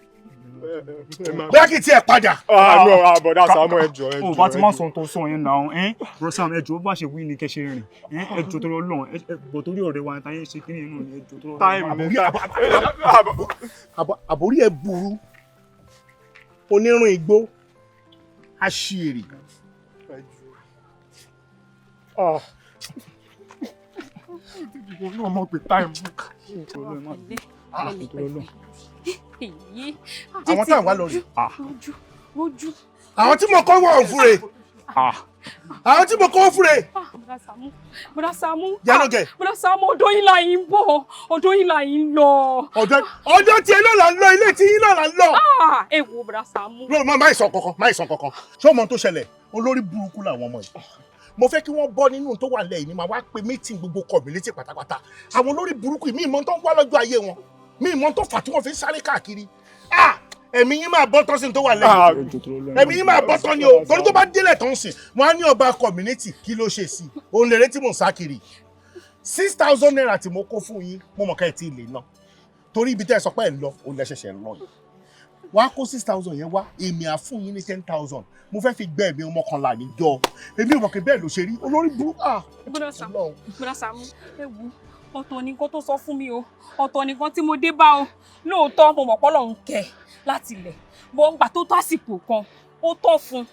Bóyá kí n tiẹ̀ padà. Ah, no, ah, bọ̀dá Sàámú, ẹ jọ̀ọ́, ẹ O jọ̀ọ́, bá ti ẹ má jọ̀ọ́. sọ ohun tó sọ yẹn náà ẹ́n bro Sam, ẹ jọ̀ọ́, bó bá ṣe wí ni kẹ́ ṣe rìn ẹ́n, ẹ jọ̀ọ́ torí Ọlọ́run, ẹ bọ̀ torí ọ̀rẹ́ wa táyé ṣe kíní inú ni, ẹ jọ̀ọ́ torí Ọlọ́run. Time ni. Àbórí ẹ burú, onírun igbó, aṣèrè. Ah. Ìwọ náà mọ̀ pé time. Àwọn táwọn wá lọ rè. Rojú, rojú. Àwọn tí mo kọ́ wọ̀ fúnre. Àwọn tí mo kọ́ fúnre. Bọ́dà Sàámú, Bọ́dà Sàámú. Yánúkẹ́. Bọ́dà Sàámú, ọ̀dọ̀ yín là yín bọ̀, ọ̀dọ̀ yín là yín lọ. Ọ̀dọ̀ tiẹ̀ náà là ń lọ, ilé tí yín náà là ń lọ. Ah, ẹ wo Bọ́dà Sàámú. Lóòrùn má ìsàn kankan, má ìsàn kankan. Ṣé o mọ ohun tó ṣẹlẹ̀? Olórí burúkú làwọn ọmọ yìí. Mo fẹ́ kí wọ́n bọ́ nínú tó wà lẹ́yìn ni màá wá pe meeting gbogbo community pátápátá. Àwọn olórí burúkú yìí, mi ìmọ̀ tó ń wá lọ́jọ́ ayé wọn. Mi ìmọ̀ tó fà tí wọ́n fi ń sáré káàkiri. Ah! Ẹ̀mí yín máa bọ́ tán sí ní tó wà lẹ́yìn. Ẹ̀mí yín máa bọ́ tán ni o. Torí tó bá délẹ̀ tán sìn, wọ́n á ní ọba community kí ló ṣe sí i. Òun lèrè tí mò ń sá kiri. ₦6,000 tí mo kó fún yín, mo mọ̀ ká ẹ ti lè ná. Torí ibi tẹ́ ẹ sọ pé ẹ ń lọ, òun lẹ ṣẹ̀ṣẹ̀ ń lọ yìí. Wàá kó 6,000 yẹn wá, èmi á fún yín ní 10,000. Mo fẹ́ fi gbẹ́ ẹ̀mí ọmọkànlá níjọ. Èmi ò mọ̀ pé bẹ́ẹ̀ ló ṣe rí. Olórí burúkú. Ah! Bọ́dà Sàámú, Bọ́dà Sàámú, ẹ wo, ọ̀tọ̀ ni nǹkan tó sọ fún mi o, ọ̀tọ̀ ni nǹkan tí mo dé bá o. Lóòótọ́ mo mọ̀ pé Ọlọ́run kẹ́ láti ilẹ̀, bọ́ ń gbà tó tó àsìkò kan, ó tọ́ fún un.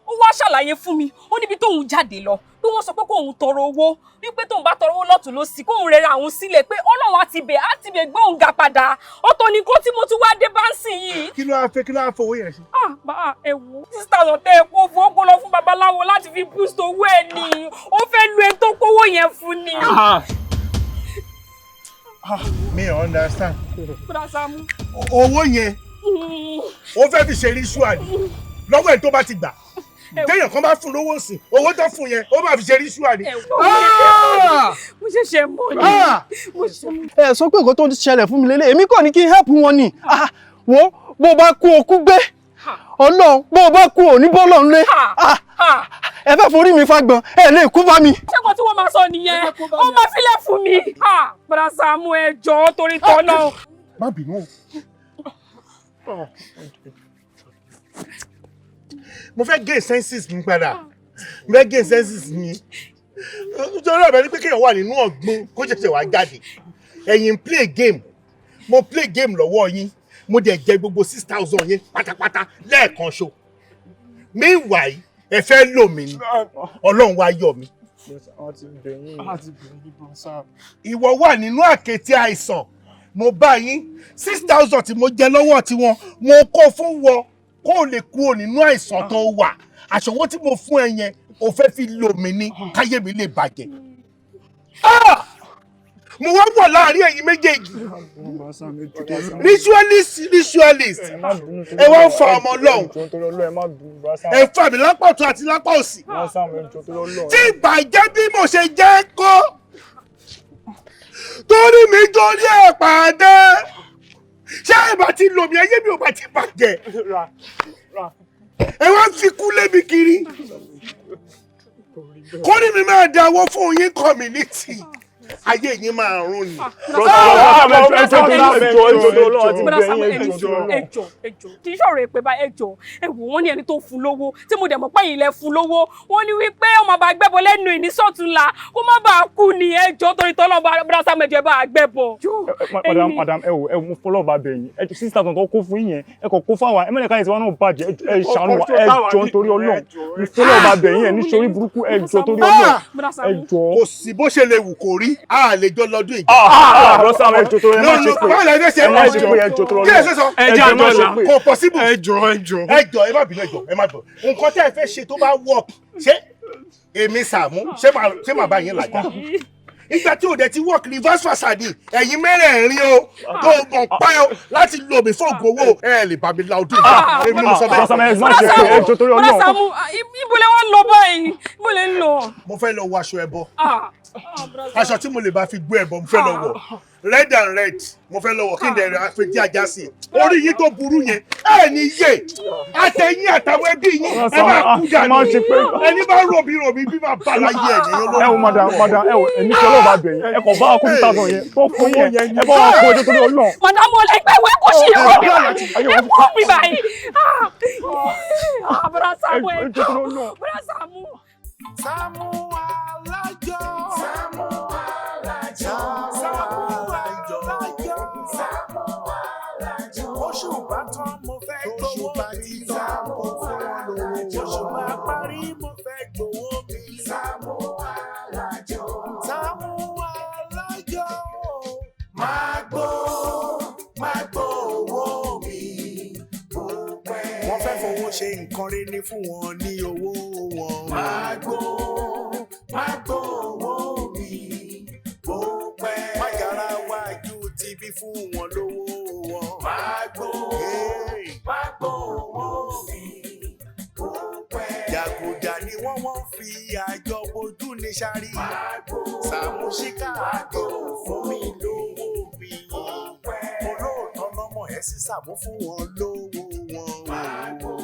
Ó wá ṣàlàyé fún mi, ó níbi tóun jáde lọ, pé wọ́n sọ pé kóun tọrọ owó, wípé tóun bá tọrọ owó lọ́tùn lósì, kóun rẹra òun sílẹ̀ pé Ọlọ́run á ti bẹ̀ á ti bẹ̀ gbé òun ga padà. Ọ̀tọ̀ ni nǹkan tí mo tún wá dé bá ń sìn yìí. Kí ló wá fẹ́, kí ló wá fowó yẹn ṣe? Ah, bá ẹ wo, 6,000 tẹ́ ẹ kó fún, ó kó lọ fún babaláwo láti fi boost owó ẹ̀ ni, ó fẹ́ lu ẹni tó kówó yẹn fún ni. Mi ò understand. Bọ́dà Sàámú. Owó yẹn, ó fẹ́ fi ṣe ritual ni. Lọ́wọ́ ẹ̀ tó bá ti gbà. Téèyàn kan bá fún lówó sí, owó tó fún yẹn, ó máa fi ṣe ritual ni. Mo ṣẹ̀ṣẹ̀ mọ̀ ni. Mo ṣẹ̀ṣẹ̀ mọ̀. Ẹ sọ pé nǹkan tó ń ṣẹlẹ̀ fún mi lélẹ̀, èmi kàn ní kí n help wọn ni. Ah, wo bó o bá kú okú gbé, Ọlọ́run, bó o bá kú òní bọ́lọ̀ ńlé. Ah, ẹ fẹ́ forí mi fagbọn, ẹ lè kú bá mi. Ṣé kò tí wọ́n máa sọ nìyẹn? Ó máa filẹ̀ fún mi. Ah, Bọ́dà Sàámú, ẹ jọ̀ọ́ torí tọ́nà. Má bínú o. Mo fẹ́ gain senses mi padà. Mo fẹ́ gain senses mi. Nítorí ọ̀bẹ ni pé kéèyàn wà nínú ọ̀gbun kó ṣẹ̀ṣẹ̀ wá jáde. Ẹ̀yin play game. Mo play game lọ́wọ́ yín. Mo dẹ̀ jẹ gbogbo 6,000 yẹn pátápátá lẹ́ẹ̀kan ṣo. Meanwhile, ẹ fẹ́ lò mí ni. Ọlọ́run wá yọ mi. Ìwọ wà nínú àkẹ́tì àìsàn. Mo bá yín 6,000 tí mo jẹ lọ́wọ́ tiwọn, mo kó fún wọ kó o lè kúrò nínú àìsàn tó wà. Àṣọwọ́ tí mo fún ẹ yẹn, o fẹ́ fi lò mí ní káyé mi lè bàjẹ́. Ah! Mo wá wà láàrin ẹ̀yin méjèèjì. Ritualist, ritualist. Ẹ wá ń fa ọmọ Ọlọ́run. Ẹ fà mí lápá ọ̀tún àti lápá òsì. Tí ìbàjẹ́ bí mo ṣe jẹ́ kọ́. Torí mi torí ẹ̀ pàdé. Ṣé ìbá ti lò mí, ayé mi ò bá ti bàjẹ́? Ẹ wá ń fi kú lé mi kiri. Kórìí mi máa dáwọ́ fún yín community. Ayé yín máa rún ni. Bọ́dà Sàámú, ẹ jọ̀ọ́, ẹ jọ̀ọ́, kì í ṣọ̀rọ̀ èpè bá, ẹ jọ̀ọ́, ẹ wò, wọ́n ní ẹni tó fún lówó tí mo dẹ̀ mọ̀ pé ẹ̀yin lẹ fún lówó, wọ́n ní wípé ọmọ bá gbẹ́bọ lẹ́nu ìnísọ̀túnla kó má bàa kú ni. Ẹ jọ̀ọ́ torí tọ́lọ́, Bọ́dà Sàámú, ẹ jọ̀ọ́, ẹ bá gbẹ́bọ. Madam, madam, ẹ wò, ẹ mo fọlọ́ bá bẹ̀ yín. Ẹ jọ̀ọ́, 6,000 tó kó fún yín yẹn, ẹ kàn kó fáwa, ẹ mẹ́lẹ̀ká yẹn tí wọ́n náà bàjẹ́, ẹ ṣàánú wa, ẹ jọ̀ọ́ nítorí Ọlọ́run. Mo fọlọ́ bá bẹ̀ yín, ẹ ní sórí burúkú, ẹ jọ̀ọ́ torí Ọlọ́run. Ẹ jọ̀ọ́. Kò sí bó ṣe lè wù kó rí, a lè jọ lọ́dún ìjà. Ah, Bọ́dà Sàámú, ẹ jọ̀ọ́ torí ẹ má ṣe pé. Báwo la ẹ ṣe Ẹ má ṣe pé, ẹ jọ̀ọ́ torí Kí ẹ ṣe sọ? Ẹ jọ̀ọ́, ẹ má ṣe pé. Kò possible. Ẹ jọ̀ọ́, ẹ jọ̀ọ́. Ẹ jọ̀ọ́, ẹ má bínú, ẹ jọ̀ọ́, ẹ má bínú. Nǹkan tẹ́ ẹ fẹ́ ṣe tó bá work, ṣé èmi Sàámú, ṣé màá bá yín làjà? Ìgbà tí ò dẹ̀ ti work, reverse fasadi, ẹ̀yin mẹ́rẹ̀ẹ̀rin o, tó mọ̀ pẹ́ o láti lò mí fún ògùn owó, ẹ lè bá mi la ọdún ìjà. Èmi mo sọ bẹ́ẹ̀. Bọ́dà Sàámú, ẹ má ṣe pé, ẹ jọ̀ọ́ torí Bọ́dà Ọlọ́run. Sàámú, ibo lẹ wá ń lọ báyìí? Ibo lẹ ń lọ? Mo fẹ́ lọ wọ aṣọ ẹbọ. Ah, ah, Bọ́dà Sàámú. Aṣọ tí mo lè bá fi gbé ẹbọ, mo fẹ́ lọ wọ̀. Red and red mo fẹ́ lọ́wọ́ kí n dẹ̀ rẹ̀ àfẹ́jì ajá sí i. Orí yín tó burú yẹn, ẹ ní yé. Àtẹ̀yìn àtàwọn ẹbí yín, ẹ máa kú dànù. Ẹni bá ròbí ròbí bí máa bá láyé ẹ̀ nìyẹn lórí. Ẹ wo madam, madam, ẹ wo, ẹni tí Ọlọ́run bá bẹ̀ yín, ẹ kàn bá wa kó 2,000 yẹn tó fún yẹn, ẹ bá wa kó ẹjọ́ torí Ọlọ́run. Madam, olè gbẹ ìwé kò sí ìwé mi báyìí. Ẹ kú mi báyìí. Ah, Bọ́dà Sàámú ẹ jọ̀ọ́. Bọ́dà Sàámú. Sàámú Alájọ. Sàámú Alájọ. Sàámú Alájọ. Sàámú Alájọ. Oṣù bá tán mo fẹ́ gbowó mi. Sàámú Alájọ. Oṣù bá parí mo fẹ́ gbowó mi. Sàámú Alájọ. Sàámú Alájọ. Máa gbó, máa gbó owó mi. Wọ́n fẹ́ fowó ṣe nǹkan rere fún wọn ní owó wọn. Máa gbó, máa gbó owó mi. Bó pẹ́. Májàra wájú ti bí fún wọn lówó wọn. Máa gbó, máa gbó owó mi. Bó pẹ́. Jàgùjà ni wọ́n wọ́n fi àjọ bojú ní sáré. Sàámú Ṣíkà àjọ fún mi lówó mi. Olóòótọ́ lọ́mọ ẹ̀ sí Sàámú fún wọn lówó wọn.